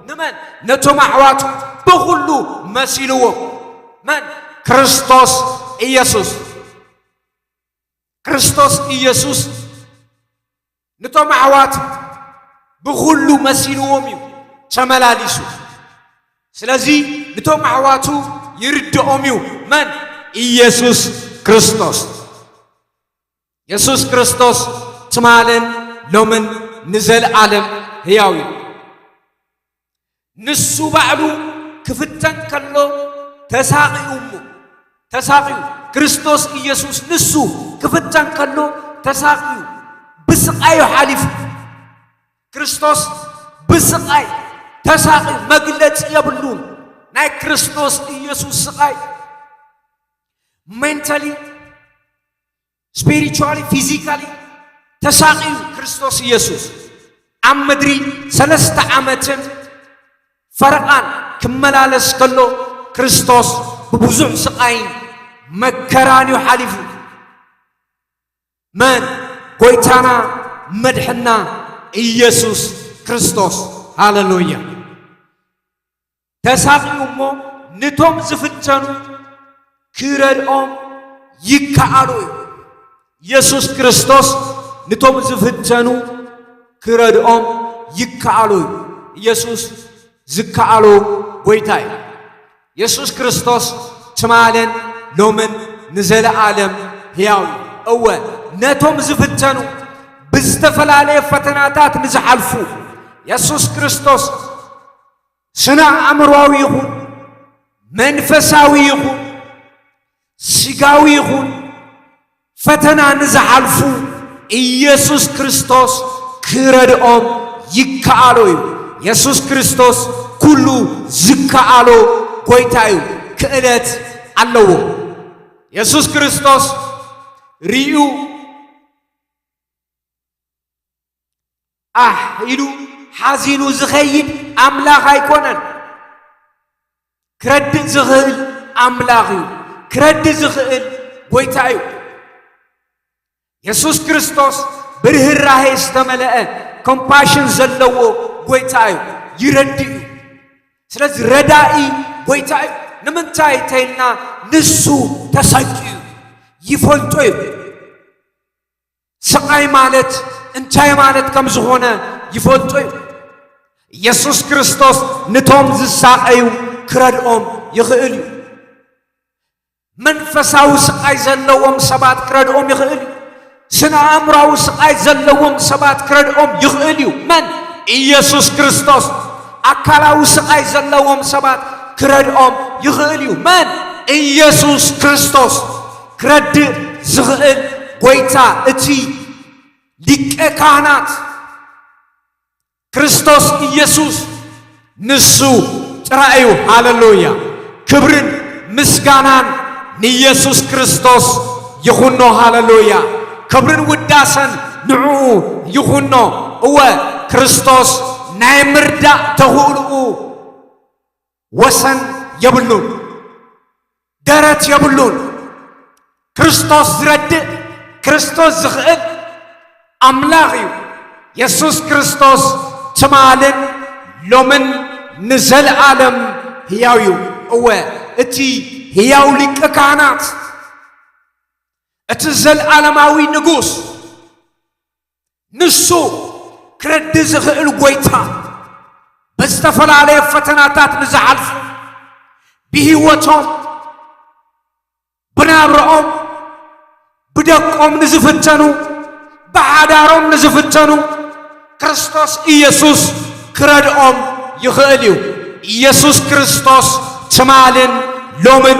ንመን? ነቶም ኣሕዋቱ ብኹሉ መሲልዎም። መን? ክርስቶስ ኢየሱስ። ክርስቶስ ኢየሱስ ነቶም ኣሕዋት ብኹሉ መሲልዎም እዩ ተመላሊሱ። ስለዚ ንቶም ኣሕዋቱ ይርድኦም እዩ። መን? ኢየሱስ ክርስቶስ። የሱስ ክርስቶስ ትማልን ሎምን ንዘለኣለም ህያው እዩ። ንሱ ባዕሉ ክፍተን ከሎ ተሳቒዩ እሞ፣ ተሳቒዩ፣ ክርስቶስ ኢየሱስ ንሱ ክፍተን ከሎ ተሳቒዩ፣ ብስቓዩ ሓሊፉ። ክርስቶስ ብስቓይ ተሳቒዩ፣ መግለጺ የብሉን። ናይ ክርስቶስ ኢየሱስ ስቓይ ሜንታሊ፣ ስፒሪቹዋሊ፣ ፊዚካሊ ተሳቒዩ ክርስቶስ ኢየሱስ ኣብ ምድሪ ሰለስተ ዓመትን ፈረቓን ክመላለስ ከሎ፣ ክርስቶስ ብብዙሕ ስቓይን መከራን እዩ ሓሊፉ። መን? ጎይታና መድሕና ኢየሱስ ክርስቶስ። ሃሌሉያ። ተሳቒዩ እሞ ንቶም ዝፍተኑ ክረድኦም ይከኣሎ እዩ። ኢየሱስ ክርስቶስ ንቶም ዝፍተኑ ክረድኦም ይከኣሎ እዩ። ኢየሱስ ዝከኣሎ ጎይታ እዩ። ኢየሱስ ክርስቶስ ትማልን ሎምን ንዘለኣለም ህያው እዩ። እወ፣ ነቶም ዝፍተኑ፣ ብዝተፈላለየ ፈተናታት ንዝሓልፉ፣ ኢየሱስ ክርስቶስ ስነ ኣእምሮኣዊ ይኹን መንፈሳዊ ይኹን ስጋዊ ይኹን ፈተና ንዝሓልፉ፣ ኢየሱስ ክርስቶስ ክረድኦም ይከኣሎ እዩ። ኢየሱስ ክርስቶስ ኩሉ ዝከኣሎ ጎይታ እዩ። ክእለት ኣለዎ። ኢየሱስ ክርስቶስ ርእዩ ኣሕ ኢሉ ሓዚኑ ዝኸይድ ኣምላኽ ኣይኮነን። ክረድእ ዝኽእል ኣምላኽ እዩ። ክረድእ ዝኽእል ጎይታ እዩ። የሱስ ክርስቶስ ብርህራሄ ዝተመልአ ኮምፓሽን ዘለዎ ጎይታ እዩ። ይረድእ እዩ። ስለዚ ረዳኢ ጎይታ እዩ። ንምንታይ ተይልና ንሱ ተሰቂዩ እዩ። ይፈልጦ እዩ። ስቓይ ማለት እንታይ ማለት ከም ዝኾነ ይፈልጦ እዩ። ኢየሱስ ክርስቶስ ንቶም ዝሳቐዩ ክረድኦም ይኽእል እዩ። መንፈሳዊ ስቓይ ዘለዎም ሰባት ክረድኦም ይኽእል እዩ። ስነ ኣእምሮኣዊ ስቓይ ዘለዎም ሰባት ክረድኦም ይኽእል እዩ። መን? ኢየሱስ ክርስቶስ። ኣካላዊ ስቓይ ዘለዎም ሰባት ክረድኦም ይኽእል እዩ። መን? ኢየሱስ ክርስቶስ። ክረድእ ዝኽእል ጎይታ፣ እቲ ሊቀ ካህናት ክርስቶስ ኢየሱስ ንሱ ጥራይ እዩ። ሃሌሉያ! ክብርን ምስጋናን ንኢየሱስ ክርስቶስ ይኹኖ። ሃሌሉያ! ክብርን ውዳሰን ንዕኡ ይኹኖ። እወ፣ ክርስቶስ ናይ ምርዳእ ተኽእልኡ ወሰን የብሉን፣ ደረት የብሉን። ክርስቶስ ዝረድእ፣ ክርስቶስ ዝኽእል ኣምላኽ እዩ። የሱስ ክርስቶስ ትማልን ሎምን ንዘለኣለም ህያው እዩ። እወ፣ እቲ ህያው ሊቀ ካህናት፣ እቲ ዘለኣለማዊ ንጉስ፣ ንሱ ክረዲ ዝኽእል ጎይታ፣ ብዝተፈላለየ ፈተናታት ንዝሓልፉ፣ ብህይወቶም፣ ብናብረኦም፣ ብደቆም ንዝፍተኑ፣ ብሓዳሮም ንዝፍተኑ፣ ክርስቶስ ኢየሱስ ክረድኦም ይኽእል እዩ። ኢየሱስ ክርስቶስ ትማልን ሎምን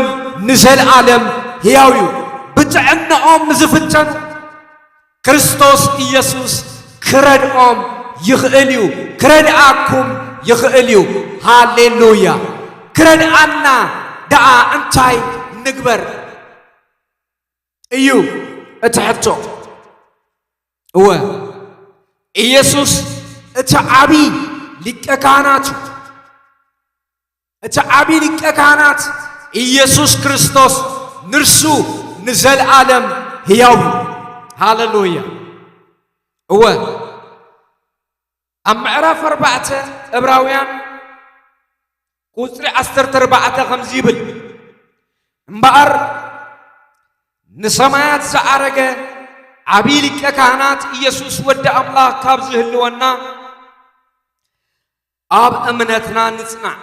ንዘለኣለም ህያው እዩ። ብጥዕናኦም ንዝፍተኑ፣ ክርስቶስ ኢየሱስ ክረድኦም ይኽእል እዩ። ክረድኣኩም ይኽእል እዩ። ሃሌሉያ! ክረድኣና ደኣ እንታይ ንግበር እዩ እቲ ሕቶ። እወ፣ ኢየሱስ እቲ ዓቢ ሊቀ ካህናት እዩ። እቲ ዓቢ ሊቀ ካህናት ኢየሱስ ክርስቶስ ንርሱ ንዘለኣለም ህያው እዩ። ሃሌሉያ! እወ፣ ኣብ ምዕራፍ ኣርባዕተ ዕብራውያን ቁጽሪ ዓሰርተ ኣርባዕተ ከምዚ ይብል፣ እምበኣር ንሰማያት ዝዓረገ ዓቢ ሊቀ ካህናት ኢየሱስ ወዲ ኣምላኽ ካብ ዝህልወና፣ ኣብ እምነትና ንጽናዕ።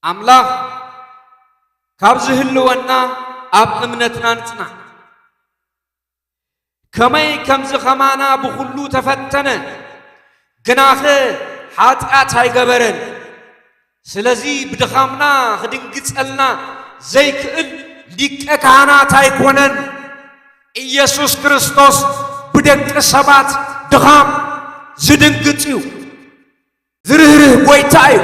ኣምላኽ ካብ ዝህልወና ኣብ እምነትና ንጽናዕ። ከመይ ከምዚ ኸማና ብኹሉ ተፈተነ፣ ግናኸ ሓጢኣት ኣይገበረን። ስለዚ ብድኻምና ክድንግጸልና ዘይክእል ሊቀ ካህናት ኣይኮነን። ኢየሱስ ክርስቶስ ብደቂ ሰባት ድኻም ዝድንግጽ እዩ። ዝርህርህ ጐይታ እዩ።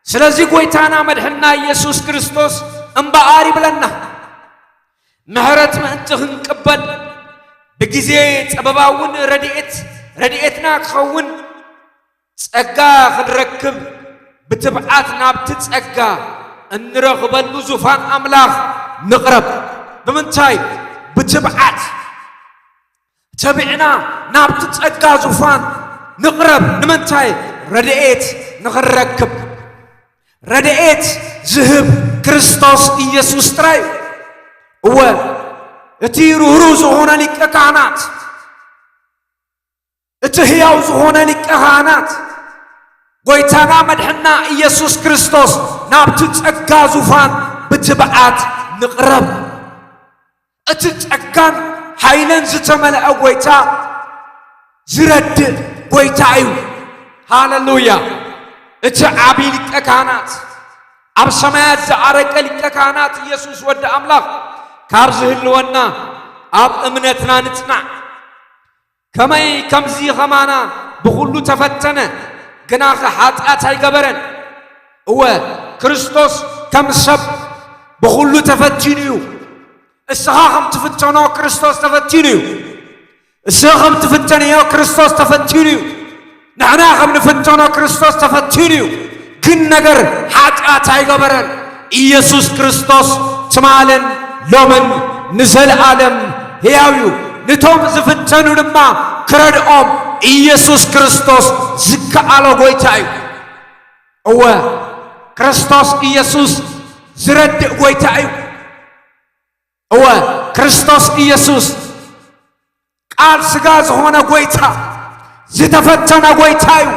ስለዚ ጐይታና መድሕንና ኢየሱስ ክርስቶስ እምበኣር ይብለና፣ ምሕረት ምእንቲ ክንቅበል ብግዜ ጸበባውን ረድኤት፣ ረድኤትና ክኸውን ጸጋ ክንረክብ ብትብዓት ናብቲ ጸጋ እንረኽበሉ ዙፋን ኣምላኽ ንቕረብ። ብምንታይ? ብትብዓት። ተቢዕና ናብቲ ጸጋ ዙፋን ንቕረብ። ንምንታይ? ረድኤት ንኽንረክብ። ረድኤት ዝህብ ክርስቶስ ኢየሱስ ጥራይ እዩ። እወ፣ እቲ ርህሩህ ዝኾነ ሊቀ ካህናት፣ እቲ ህያው ዝኾነ ሊቀ ካህናት፣ ጐይታና መድሕና ኢየሱስ ክርስቶስ፣ ናብቲ ጸጋ ዙፋን ብትብዓት ንቕረብ። እቲ ጸጋን ሓይልን ዝተመልአ ጐይታ ዝረድእ ጐይታ እዩ። ሃሌሉያ! እቲ ዓቢ ሊቀ ካህናት፣ ኣብ ሰማያት ዝዓረገ ሊቀ ካህናት ኢየሱስ ወዲ ኣምላኽ ካብ ዝህልወና ኣብ እምነትና ንጽናዕ። ከመይ ከምዚ ኸማና ብኹሉ ተፈተነ፣ ግናኸ ሓጢኣት ኣይገበረን። እወ፣ ክርስቶስ ከም ሰብ ብኹሉ ተፈቲኑ እዩ። እስኻ ከም ትፍተኖ ክርስቶስ ተፈቲኑ እዩ። እስኻ ከም ትፍተንዮ ክርስቶስ ተፈቲኑ እዩ። ንሕና ከም ንፍተኖ ክርስቶስ ተፈቲኑ እዩ። ግን ነገር ሓጢኣት ኣይገበረን። ኢየሱስ ክርስቶስ ትማልን ሎምን ንዘለኣለም ሕያው እዩ። ንቶም ዝፍተኑ ድማ ክረድኦም ኢየሱስ ክርስቶስ ዝከኣሎ ጐይታ እዩ። እወ፣ ክርስቶስ ኢየሱስ ዝረድእ ጐይታ እዩ። እወ፣ ክርስቶስ ኢየሱስ ቃል ሥጋ ዝኾነ ጐይታ፣ ዝተፈተነ ጐይታ እዩ።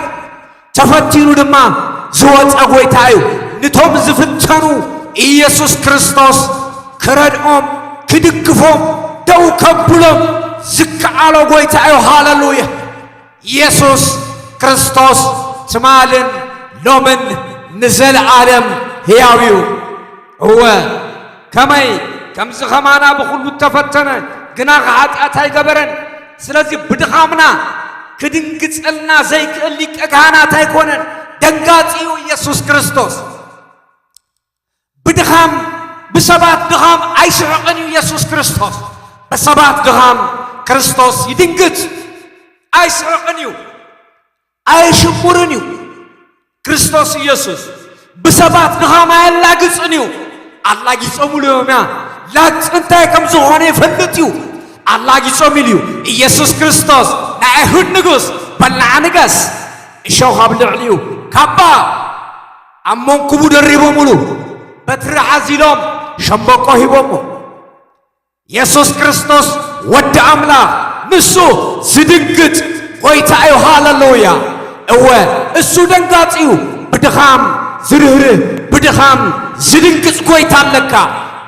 ተፈቲኑ ድማ ዝወጸ ጐይታ እዩ። ንቶም ዝፍተኑ ኢየሱስ ክርስቶስ ክረድኦም፣ ክድግፎም፣ ደው ከብሎም ዝከኣሎ ጐይታ እዩ። ሃሌሉያ! ኢየሱስ ክርስቶስ ትማልን ሎምን ንዘለኣለም ሕያው እዩ። እወ፣ ከመይ ከምዚ ኸማና ብኹሉ እተፈተነ፣ ግናኸ ሓጢኣት ኣይገበረን። ስለዚ ብድኻምና ክድንግጸልና ዘይክእል ሊቀ ካህናት ኣይኮነን። ደንጋጺ እዩ ኢየሱስ ክርስቶስ። ብድኻም፣ ብሰባት ድኻም ኣይስሕቕን እዩ ኢየሱስ ክርስቶስ። ብሰባት ድኻም ክርስቶስ ይድንግጽ፣ ኣይስሕቕን እዩ፣ ኣይሽሙርን እዩ። ክርስቶስ ኢየሱስ ብሰባት ድኻም ኣየላግጽን እዩ። ኣላጊጾምሉ እዮም እያ። ላግጺ እንታይ ከም ዝኾነ ይፈልጥ እዩ። ኣላጊጾም ኢሉ እዩ። ኢየሱስ ክርስቶስ ናይ ኣይሁድ ንጉስ፣ በላዓ ንገስ፣ እሾኽ ኣብ ልዕሊኡ፣ ካባ ኣብ መንኩቡ ደሪቦምሉ፣ በትሪ ሓዚሎም ሸምበቆ ሂቦሞ። የሱስ ክርስቶስ ወዲ ኣምላኽ፣ ንሱ ዝድንግጽ ጐይታ እዩ። ሃሌሉያ! እወ፣ እሱ ደንጋጺ እዩ። ብድኻም ዝርህርህ፣ ብድኻም ዝድንግጽ ጐይታ ኣለካ።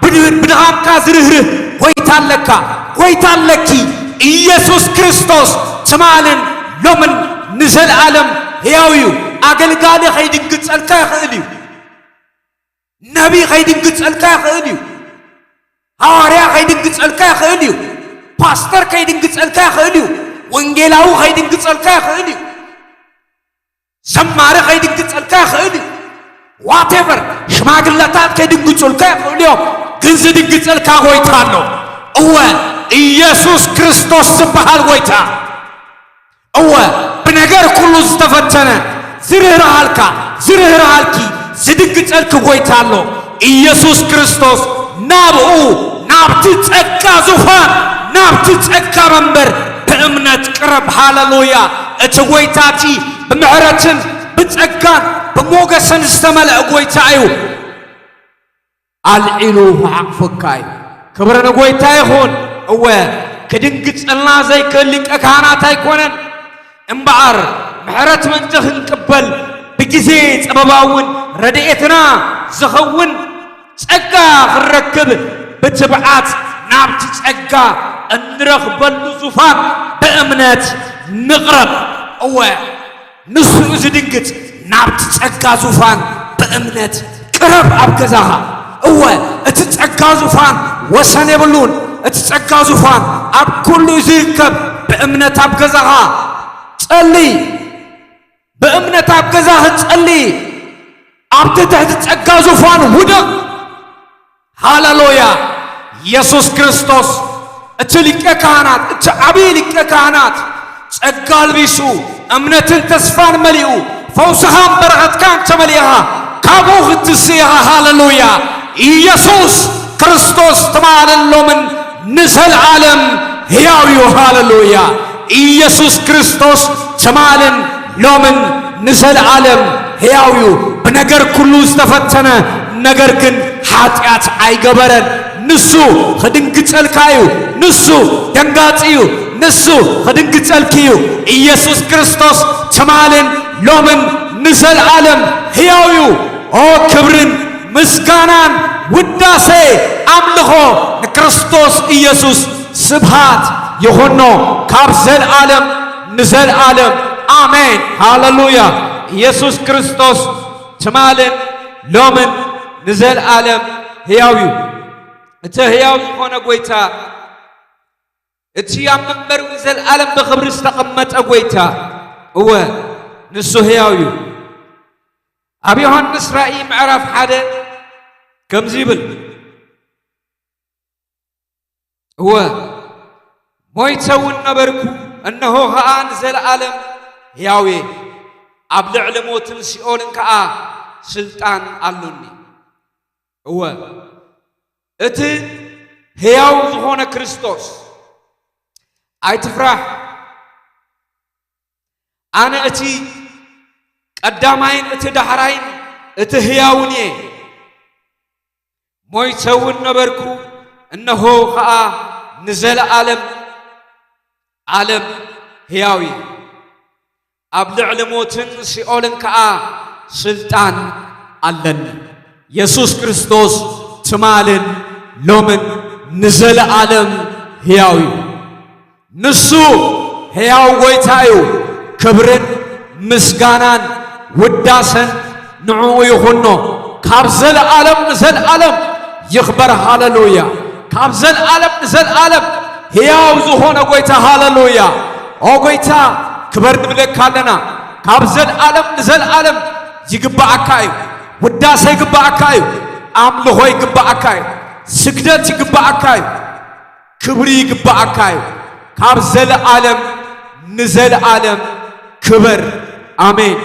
ብድ-፣ ብድኻምካ ዝርህርህ ጐይታ ኣለካ። ጐይታ ኣለኪ። ኢየሱስ ክርስቶስ ትማልን ሎምን ንዘለኣለም ሕያው እዩ። ኣገልጋሊ ኸይድንግጸልካ ይኽእል እዩ። ነቢ ኸይድንግጸልካ ይኽእል እዩ። ሃዋርያ ኸይድንግጸልካ ይኽእል እዩ። ፓስተር ከይድንግጸልካ ይኽእል እዩ። ወንጌላዊ ኸይድንግጸልካ ይኽእል እዩ። ዘማሪ ኸይድንግጸልካ ይኽእል እዩ። ዋቴቨር፣ ሽማግለታት ከይድንግጹልካ ይኽእሉ እዮም። ግን ዝድንግጸልካ ጐይታ ኣሎ። እወ፣ ኢየሱስ ክርስቶስ ዝበሃል ጐይታ። እወ፣ ብነገር ኩሉ ዝተፈተነ፣ ዝርህርሃልካ፣ ዝርህርሃልኪ፣ ዝድንግጸልኪ ጐይታ ኣሎ። ኢየሱስ ክርስቶስ ናብኡ፣ ናብቲ ጸጋ ዙፋን፣ ናብቲ ጸጋ መንበር ብእምነት ቅረብ። ሃሌሉያ! እቲ ጐይታ እቲ ብምሕረትን ብጸጋን ብሞገስን ዝተመልአ ጐይታ እዩ። ኣልዒሉ ክሓቕፈካ እዩ። ክብሪ ንጐይታ ይኹን። እወ፣ ክድንግጸልና ዘይክእል ሊቀ ካህናት ኣይኮነን። እምበኣር፣ ምሕረት ምእንቲ ክንቅበል፣ ግዜ ጸበባውን ረድኤትና ዝኸውን ጸጋ ክንረክብ ብትብዓት ናብቲ ጸጋ እንረኽበሉ ዙፋን ብእምነት ንቕረብ። እወ፣ ንሱ እዩ ዝድንግጽ። ናብቲ ጸጋ ዙፋን ብእምነት ቅረብ ኣብ ገዛኻ። እወ፣ እቲ ጸጋ ዙፋን ወሰን የብሉን። እቲ ጸጋ ዙፋን ኣብ ኩሉ እዩ ዝርከብ። ብእምነት ኣብ ገዛኻ ጸሊ። ብእምነት ኣብ ገዛኺ ጸሊ። ኣብቲ ትሕቲ ጸጋ ዙፋን ውደቕ። ሃሌሉያ! ኢየሱስ ክርስቶስ እቲ ሊቀ ካህናት፣ እቲ ዓብዪ ሊቀ ካህናት ጸጋ ኣልቢሱ፣ እምነትን ተስፋን መሊኡ፣ ፈውስኻን በረኸትካን ተመሊእኻ፣ ካብኡ ክትስእ ኢኻ። ሃሌሉያ! ኢየሱስ ክርስቶስ ትማልን ሎምን ንዘለኣለም ሕያው እዩ። ሃሌሉያ! ኢየሱስ ክርስቶስ ትማልን ሎምን ንዘለኣለም ሕያው እዩ። ብነገር ኩሉ ዝተፈተነ፣ ነገር ግን ሓጢኣት ኣይገበረን። ንሱ ክድንግጸልካ እዩ። ንሱ ደንጋጺ እዩ። ንሱ ክድንግጸልኪ እዩ። ኢየሱስ ክርስቶስ ትማልን ሎምን ንዘለኣለም ሕያው እዩ። ኦ፣ ክብርን ምስጋናን ውዳሴ ኣምልኾ ንክርስቶስ ኢየሱስ ስብሃት ይኹኖ ካብ ዘልኣለም ንዘልኣለም። ኣሜን። ሃሌሉያ። ኢየሱስ ክርስቶስ ትማልን ሎምን ንዘልኣለም ሕያው እዩ። እቲ ሕያው ዝኾነ ጐይታ፣ እቲ ኣብ መንበሩ ንዘልኣለም ብኽብሪ ዝተቐመጠ ጐይታ፣ እወ፣ ንሱ ሕያው እዩ። ኣብ ዮሃንስ ራእይ ምዕራፍ ሓደ ከምዚ ይብል፣ እወ፣ ሞይተ እውን ነበርኩ፣ እነሆ ኸኣ ንዘለኣለም ሕያው እየ፣ ኣብ ልዕሊ ሞትን ሲኦልን ከኣ ስልጣን ኣሎኒ። እወ፣ እቲ ሕያው ዝኾነ ክርስቶስ፣ ኣይትፍራሕ፣ ኣነ እቲ ቀዳማይን እቲ ዳሕራይን እቲ ሕያውን እየ። ሞይተ እውን ነበርኩ፣ እነሆ ኸኣ ንዘለኣለም ዓለም ሕያው እየ። ኣብ ልዕሊ ሞትን ሲኦልን ከኣ ስልጣን ኣለኒ። የሱስ ክርስቶስ ትማልን ሎምን ንዘለኣለም ሕያው እዩ። ንሱ ሕያው ጐይታ እዩ። ክብርን ምስጋናን ውዳሰን ንዕኡ ይኹኖ። ካብ ዘለኣለም ንዘለኣለም ይኽበር። ሃሌሉያ! ካብ ዘለኣለም ንዘለኣለም ሕያው ዝኾነ ጐይታ። ሃሌሉያ! ኦ ጐይታ፣ ክበር ንብለካ ኣለና። ካብ ዘለኣለም ንዘለኣለም ይግብኣካ እዩ። ውዳሰ ይግብኣካ እዩ። ኣምልኾ ይግብኣካ እዩ። ስግደት ይግብኣካ እዩ። ክብሪ ይግብኣካ እዩ። ካብ ዘለኣለም ንዘለኣለም ክበር። ኣሜን።